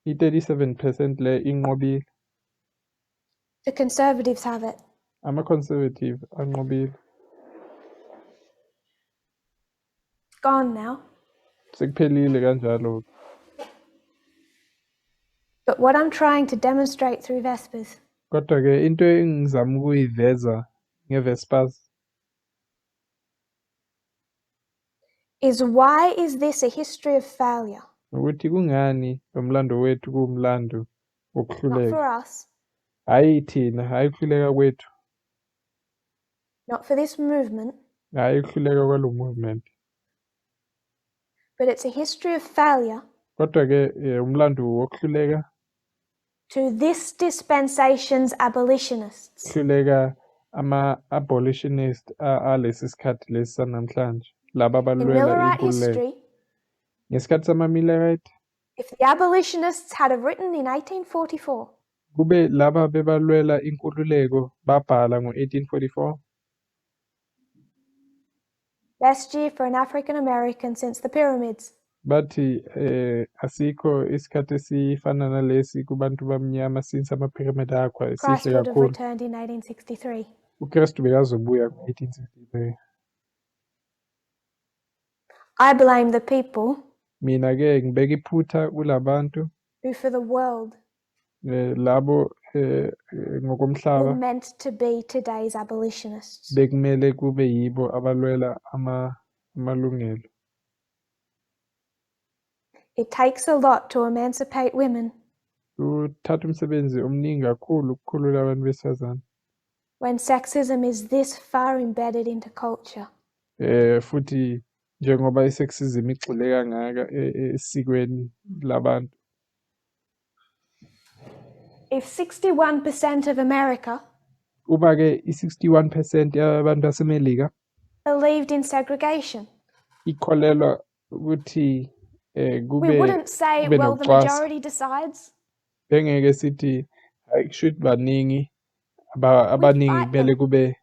I-37% le inqobile. The Conservatives have it. Ama-Conservative anqobile. Gone now. Sekuphelile kanjalo. But what I'm trying to demonstrate through Vespers Kodwa-ke into engizama ukuyiveza nge-Vespers is, why is this a history of failure? Ukuthi kungani lo mlando wethu kuwumlando Not wokuhluleka. For us, Hhayi thina, hhayi ukuhluleka kwethu, not for this movement, hhayi ukuhluleka kwalo movement. But it's a history of failure Kodwa-ke umlando wokuhluleka to this dispensation's abolitionists. Kuhluleka ama-abolitionist alesi sikhathi lesi sanamhlanje, laba In abalwela Millerite inkululeko. History, Ngesikhathi sama-Millerite, if the abolitionists had have written in 1844, kube laba bebalwela inkululeko babhala ngo-1844, best year for an African American since the pyramids, bathi asikho isikhathi esifana nalesi kubantu bamnyama since amaphiramidi akho Christ esihle would have kakhulu. Returned in 1863. uKristu bekazobuya ngo-1863. I blame the people Mina-ke ngibeka iphutha kulabantu who, for the world, labo were ngokomhlaba meant to be today's abolitionists. Bekumele kube yibo abalwela amalungelo. It takes a lot to emancipate women Kuthatha umsebenzi omningi kakhulu ukukhulula abantu besifazane. When sexism is this far embedded into culture. Futhi njengoba i-sexism igxile kangaka esikweni labantu. If 61% of America Uba ke i-61% yabantu baseMelika believed in segregation, ikholelwa ukuthi we kube wouldn't say, kube well, the nokucwasa. Majority decides. Bengeke sithi hayi kusho ukuthi baningi We'd abaningi fight kumele them. Kube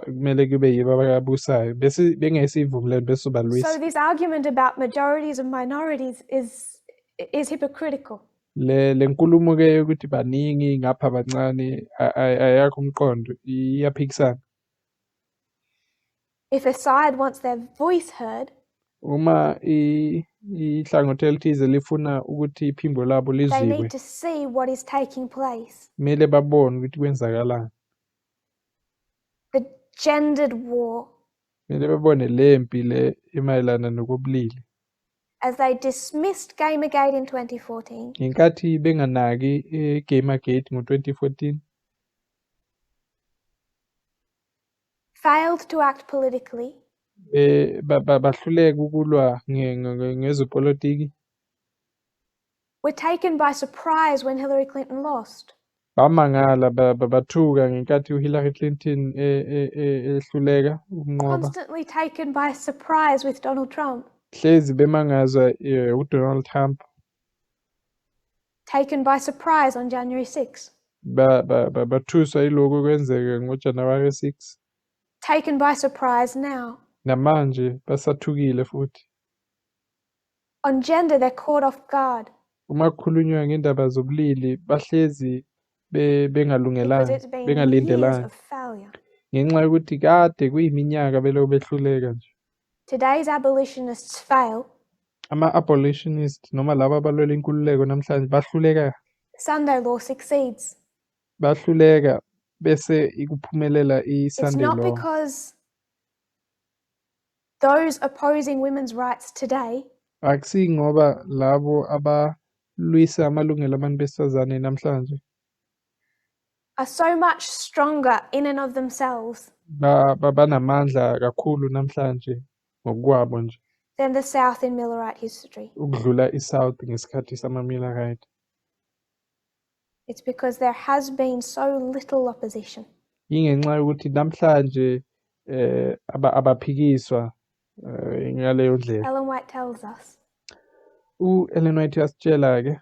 kumele kube yibo ababusayo bese bengeke siyivumelane bese sobalwisa. So this argument about majorities and minorities is hypocritical. Le nkulumo ke yokuthi baningi ngapha bancane ayakho umqondo iyaphikisana. If a side wants their voice heard, Uma ihlangothi elithize lifuna ukuthi iphimbo labo they lizwiwe, need to see what is taking place. Kumele babone ukuthi kwenzakalani. The gendered war. Kumele babone le mpi le emayelana nokobulili. As they dismissed Gamergate in 2014. Ngenkathi benganaki iGamergate ngo-2014. Failed to act politically. Bahluleka ukulwa ngezepolitiki. Were taken by surprise when Hillary Clinton lost. Bamangala bathuka ngenkathi uHillary Clinton ehluleka ukunqoba. Constantly taken by surprise with Donald Trump. Hlezi bemangazwa uDonald Trump. Taken by surprise on January 6. Bathuswa yilokhu okwenzeka ngoJanuwari 6. Taken by surprise now. Namanje basathukile futhi. On gender, they're caught off guard. Uma kukhulunywa ngendaba zobulili bahlezi bengalungelanga, Because it's been years bengalindelanga. Of failure. Ngenxa yokuthi kade kuyiminyaka belokhu behluleka nje. Today's abolitionists fail. Ama-abolitionists noma laba abalwela inkululeko namhlanje bahluleka. Sunday law succeeds. Bahluleka bese ikuphumelela It's i-Sunday not law. Because those opposing women's rights today Akusingoba labo abalwisa amalungelo abantu besifazane namhlanje are so much stronger in and of themselves banamandla kakhulu namhlanje ngokwabo nje than the South in Millerite history. Ukudlula iSouth ngesikhathi sama-Millerite. It's because there has been so little opposition. Ingenxa yokuthi namhlanje abaphikiswa ngaleyo ndlela. Ellen White tells us U-Ellen White uyasitshela ke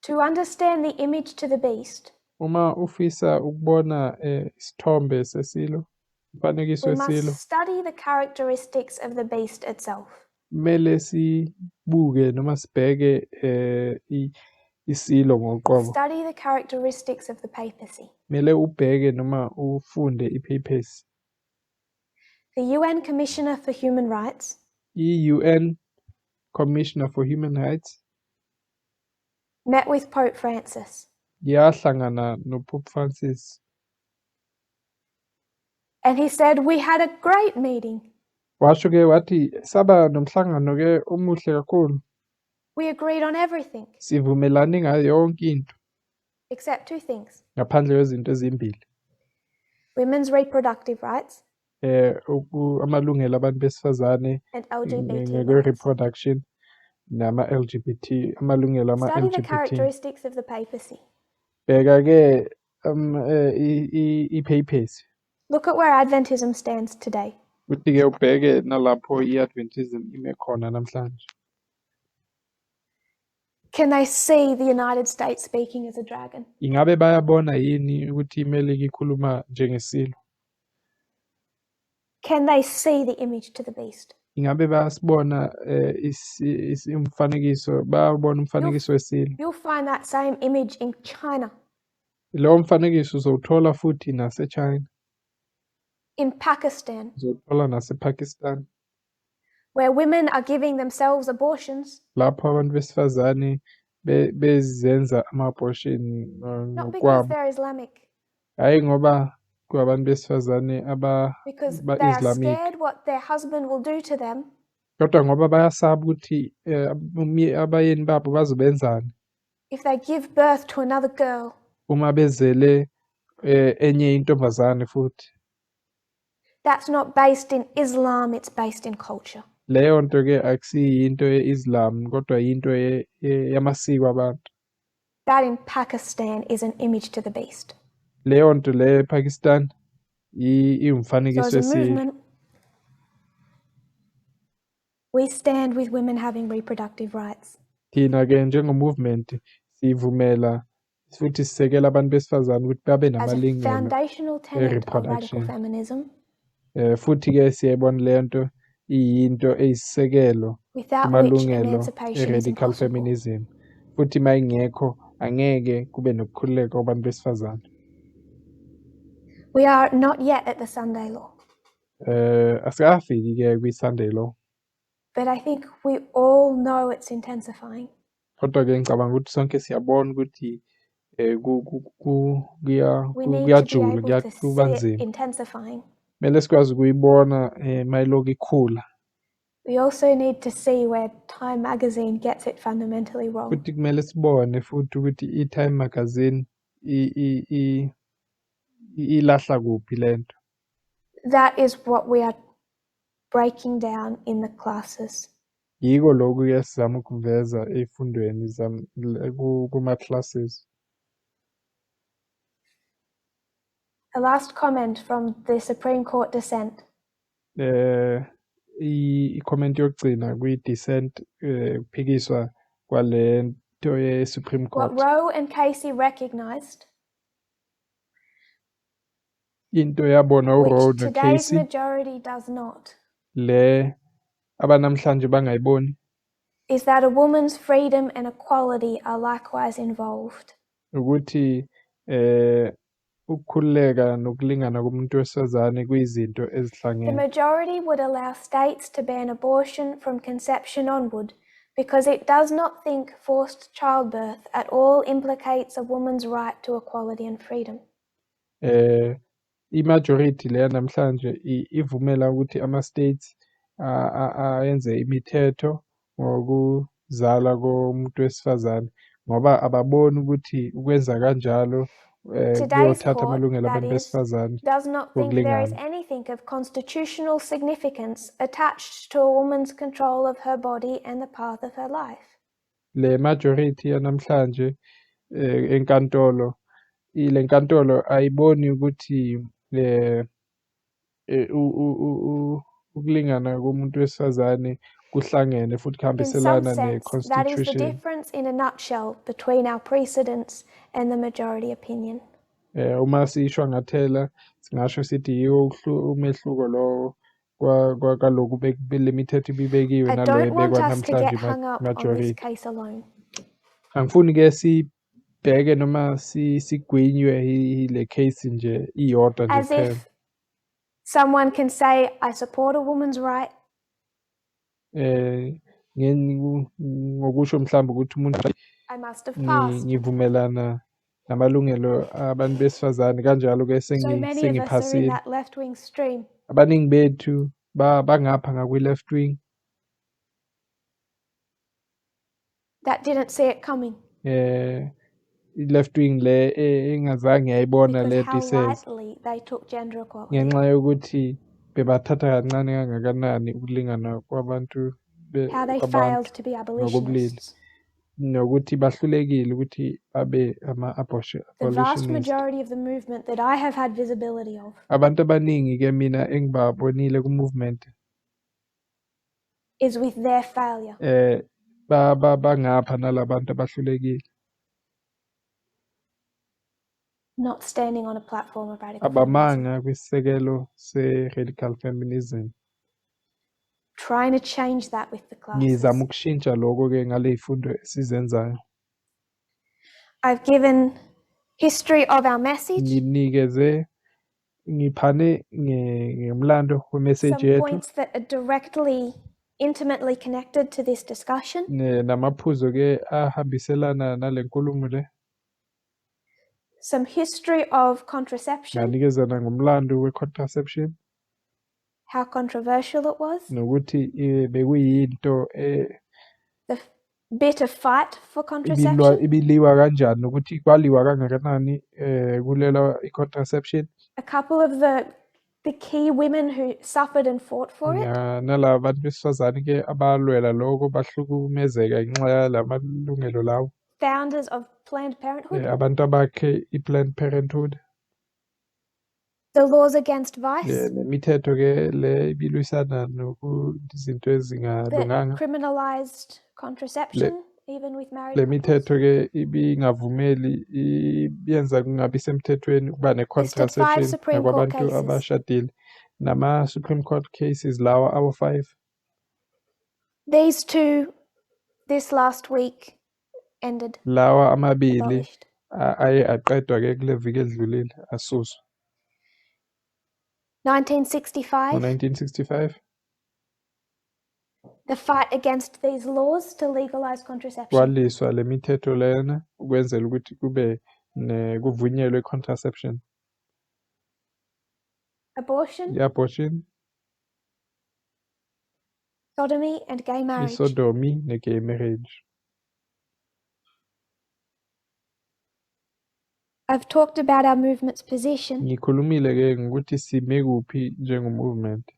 To understand the image to the beast, Uma ufisa ukubona isithombe sesilo, umfanekiso we must wesilo, study the characteristics of the beast itself. Kumele sibuke noma sibheke isilo ngoqobo. Study the characteristics of the papacy. Kumele ubheke noma ufunde ipapacy. The UN Commissioner for Human Rights, I-UN Commissioner for Human Rights, met with Pope Francis. Yahlangana noPope Francis. And he said, we had a great meeting. Washo ke wathi saba nomhlangano ke omuhle kakhulu. We agreed on everything. Sivumelane ngayo yonke into. Except two things. Ngaphandle kwezinto ezimbili. Women's reproductive rights. Amalungelo abantu besifazane And LGBT rights. Ngokwe-reproduction nama LGBT, amalungelo ama Study the LGBT. characteristics of the papacy. Bheka ke i-papacy. Look at where Adventism stands today. Futhi ke ubheke nalapho i-Adventism ime khona namhlanje. Can they see the United States speaking as a dragon? Ingabe bayabona yini ukuthi iMelika ikhuluma njengesilo? Can they see the image to the beast? Ingabe bayasibona umfanekiso, bayabona umfanekiso wesilo? You'll find that same image in China. Lowo mfanekiso uzowuthola futhi nase-China. In Pakistan. Uzowuthola nase-Pakistan. Where women are giving themselves abortions. Lapho abantu besifazane bezenza ama-abortion Not because ngokwabo. they're Islamic. Hayi ngoba kuabantu besifazane Because ba they are Islamic. scared what their husband will do to them. Kodwa ngoba bayasaba ukuthi abayeni babo bazobenzani. If they give birth to another girl. Uma bezele enye intombazane futhi. That's not based in Islam, it's based in culture. Leyo nto ke akusiyinto ye-Islam kodwa yinto yamasiko abantu. That in Pakistan is an image to the beast. Leyo nto leyo ePakistan iwumfanekiso So as a wesilo. movement, we stand with women having reproductive rights. Thina ke njengo-movement sivumela futhi sisekela abantu besifazane ukuthi babe As a namalungelo foundational tenet of radical e-reproduction. feminism. Futhi ke siyayibona le nto iyinto eyisisekelo Without which kumalungelo emancipation is e-radical impossible. feminism. Futhi mayingekho angeke kube nokukhululeka kwabantu besifazane. We are not yet at the Sunday law. Asikafiki ke kwi-Sunday law. But I think we all know it's intensifying. Kodwa ke ngicabanga ukuthi sonke siyabona ukuthi We need to be kuyajula, able to see kuba it nzima. intensifying. Kumele sikwazi ukuyibona mayilokhu ikhula. We also need to see where Time magazine gets it fundamentally wrong. Futhi kumele sibone futhi ukuthi i-Time magazine ilahla kuphi lento. That is what we are breaking down in the classes. Yiko lokhu ke sizama ukuveza ezifundweni kuma classes. A last comment from the Supreme Court dissent. I-comment yokugcina kwi-dissent kuphikiswa kwale nto ye-Supreme What Court. Roe and Casey recognized, Into yabonwa uRoe which today's noCasey, majority does not, le abanamhlanje bangayiboni, is that a woman's freedom and equality are likewise involved. Ukuthi ukukhululeka nokulingana komuntu wesifazane kuyizinto ezihlangene. The majority would allow states to ban abortion from conception onward because it does not think forced childbirth at all implicates a woman's right to equality and freedom. I-majority leya namhlanje ivumela ukuthi ama-states ayenze imithetho ngokuzala komuntu wesifazane ngoba ababoni ukuthi ukwenza kanjalo Today's kuyothatha court, amalungelo that abantu is, besifazane does not think there is okulingana. anything of constitutional significance attached to a woman's control of her body and the path of her life. Le majority yanamhlanje enkantolo, ile nkantolo ayiboni ukuthi ukulingana komuntu wesifazane Kuhlangene futhi In some kuhambiselana sense, that is the ne-constitution. Difference in a nutshell between our precedents and the majority opinion. Uma siyisho ngathela singasho sithi yiwo umehluko lowo kaloku le mithetho ibibekiwe I nalo don't want ebekwa us to namhlanje get hung up on this majority. Case alone. Angifuni-ke sibheke noma sigwinywe ile case nje iyodwa nje As kuphela. If someone can say, "I support a woman's right," Ngokusho mhlawumbe ukuthi umuntu "I must have passed." ngivumelana namalungelo abantu besifazane kanjalo-ke So many of us are in sengiphasile. That left wing stream. Abaningi bethu bangapha ngakwi-left wing. That didn't see it coming. I-left wing le engazange yayibona Because lento how iseza. Lightly they took gender equality. Ngenxa yokuthi bebathatha kancane kangakanani ukulingana kwabantu How they kwabantu failed to be ngokobulili. Abolitionists. Nokuthi bahlulekile ukuthi babe The vast ama-abolitionists. Majority of the movement that I have had visibility of Abantu abaningi-ke mina engibabonile ku-movement is with their failure. Bangapha nalabantu abahlulekile. Not standing on a platform of radical feminism. Abamanga kwisisekelo se-radical feminism. Trying to change that with the classes. Ngizama ukushintsha lokho-ke ngale y'fundo esizenzayo. I've given history of our message. Nginikeze ngiphane ngemlando we-message Some yethu. Points that are directly, intimately connected to this discussion. Namaphuzu-ke ahambiselana nale nkulumo le. Some history of contraception. Nganikezana ngomlando we-contraception. How controversial it was. Nokuthi bekuyinto The bitter fight for contraception. Ibiliwa kanjani nokuthi kwaliwa kangakanani kulelwa i-contraception. A couple of the key women who suffered and fought for it. Nalaba bantu besifazane ke abalwela lokho bahlukumezeka ngenxa yalamalungelo lawo. Founders of Planned Parenthood. Abantu abakhe i-Planned Parenthood. The laws against vice. Nemithetho ke le ibilwisana izinto ezingalunganga. That criminalized contraception, even with married Le couples. mithetho ke ibingavumeli iyenza kungabi semthethweni ukuba Listed five ne-contraception Supreme Court nakwabantu cases. Abashadile. Nama-Supreme Court cases lawa awu-5. These two, this last week, ended. Lawa amabili Abolished. Aye aqedwa ke kule viki edlulile asuswa. 1965. Ngo-1965. The fight against these laws to legalize contraception. Kwaliswa le mithetho lena ukwenzela ukuthi kube kuvunyelwe i-contraception. Abortion. I-abortion. Sodomy and gay marriage. I-sodomy ne-gay marriage. I've talked about our movement's position. Ngikhulumile ke ngokuthi sime kuphi njengo-movement.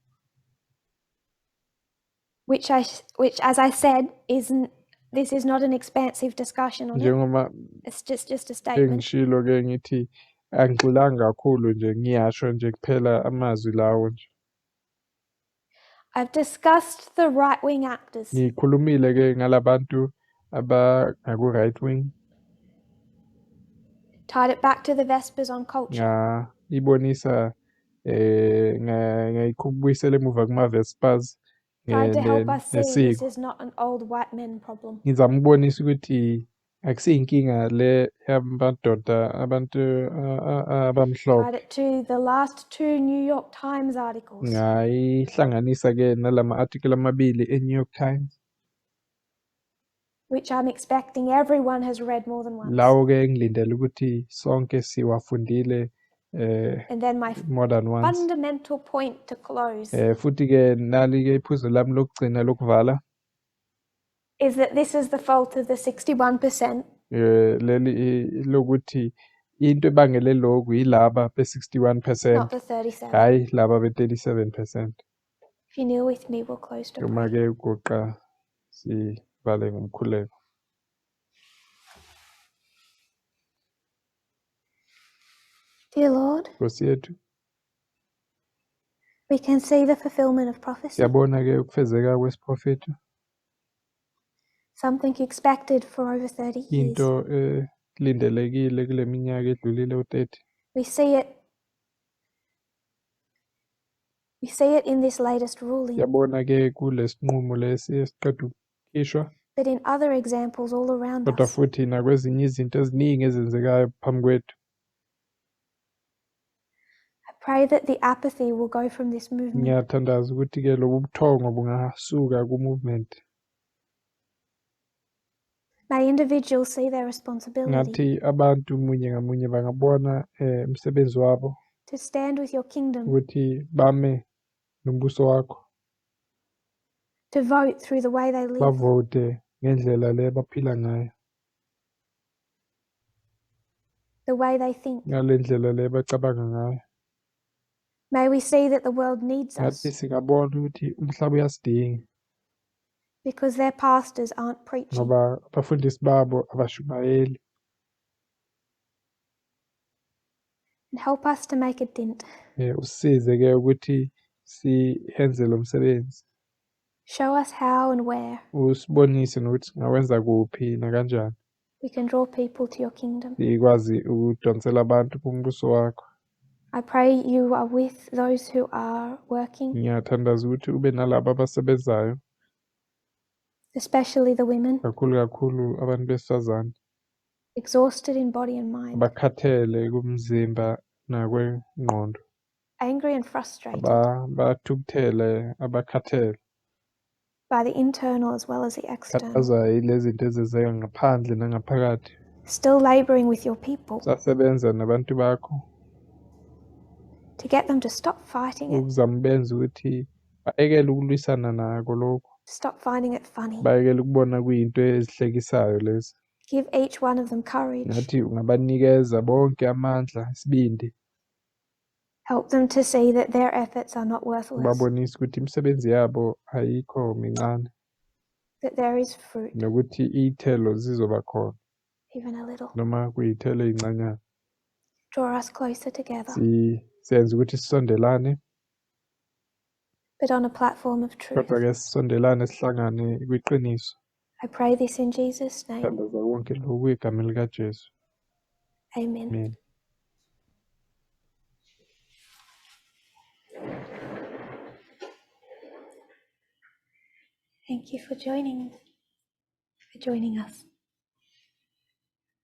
Which, as I said, isn't, this is not an expansive discussion on it. Njengoba It's just a statement. Bengishilo ke ngithi angigxilanga kakhulu nje ngiyasho nje kuphela amazwi lawo nje. I've discussed the right-wing actors. Ngikhulumile ke ngalabantu abangaku right wing. Tied it back to the Vespers on culture. Ngayibonisa ngayibuyisela emuva kuma Vespers Tried to help us see this nesiko. Is not an old white men problem. Ngizama ukubonisa ukuthi akusiyinkinga le yamadoda abantu abamhlophe. Tied it to the last two New York Times articles. Ngayihlanganisa ke nalama article amabili e-New York Times. Which I'm expecting everyone has read more than once. Lawo ke engilindele ukuthi sonke siwafundile And then my more than once. Fundamental point to close Futhi ke nali ke iphuzu lami lokugcina lokuvala. Is that this is the fault of the 61%. Leli lokuthi into ebangele lokhu yilaba be-61%. Not the 37. Hayi laba be-37%. If you kneel with me, we'll close to Uma pray. Ke uguqa sivale ngomkhuleko. Dear Lord, Nkosi yethu, we can see the fulfillment of prophecy. Siyabona ke ukufezeka kwesiprofetho. Something expected for over 30 years. Into elindelekile kule minyaka edlulile u-30. We see it. We see it in this latest ruling. Yabona ke kulesinqumo lesi esiqeda ukukhishwa. But in other examples all around Kodwa us. futhi nakwezinye izinto eziningi ezenzekayo phambi kwethu. I pray that the apathy will go from this movement. Ngiyathandaza ukuthi ke lobu buthongo bungasuka ku-movement. May individuals see their responsibility. Ngathi abantu munye ngamunye bangabona umsebenzi wabo. To stand with your kingdom. Ukuthi bame nombuso wakho. To vote through the way they live. Bavote ngendlela le baphila ngayo. The way they think. Ngale ndlela le bacabanga ngayo. May we see that the world needs us. Ngathi singabona ukuthi umhlaba uyasidinga. Because their pastors aren't preaching. Ngoba abafundisi babo abashumayeli. And help us to make a dent. Usisize ke ukuthi siyenze lo msebenzi. Show us how and where. Usibonise nokuthi singawenza kuphi nakanjani. We can draw people to your kingdom. Sikwazi ukudonsela abantu kumbuso wakho. I pray you are with those who are working. Ngiyathandaza ukuthi ube nalabo abasebenzayo. Especially the women. Kakhulu kakhulu abantu besifazane. Exhausted in body and mind. Abakhathele kumzimba nakwengqondo. Angry and frustrated. Bathukuthele, abakhathele. By the internal as well as the external. Khathazwa yilezi zinto ezenzeka ngaphandle nangaphakathi. Still laboring with your people. Sasebenza nabantu bakho. To get them to stop fighting it. Ukuzama benza ukuthi bayekele ukulwisana nako lokho. Stop finding it funny. Bayekele ukubona kuyinto ezihlekisayo lezi. Give each one of them courage. Ngathi ungabanikeza bonke amandla, isibindi. Help them to see that their efforts are not worthless. Babonise ukuthi imisebenzi yabo ayikho mincane. That there is fruit. Nokuthi iy'thelo zizoba khona. Even a little. Noma kuyithelo ey'ncanyana. Draw us closer together. Siyenza ukuthi sisondelane. But on a platform of truth. Kodwa ke sisondelane sihlangane kwiqiniso. I pray this in Jesus' name. Thandaza konke lokhu egameni likaJesu. Amen. Amen. Thank you for joining us.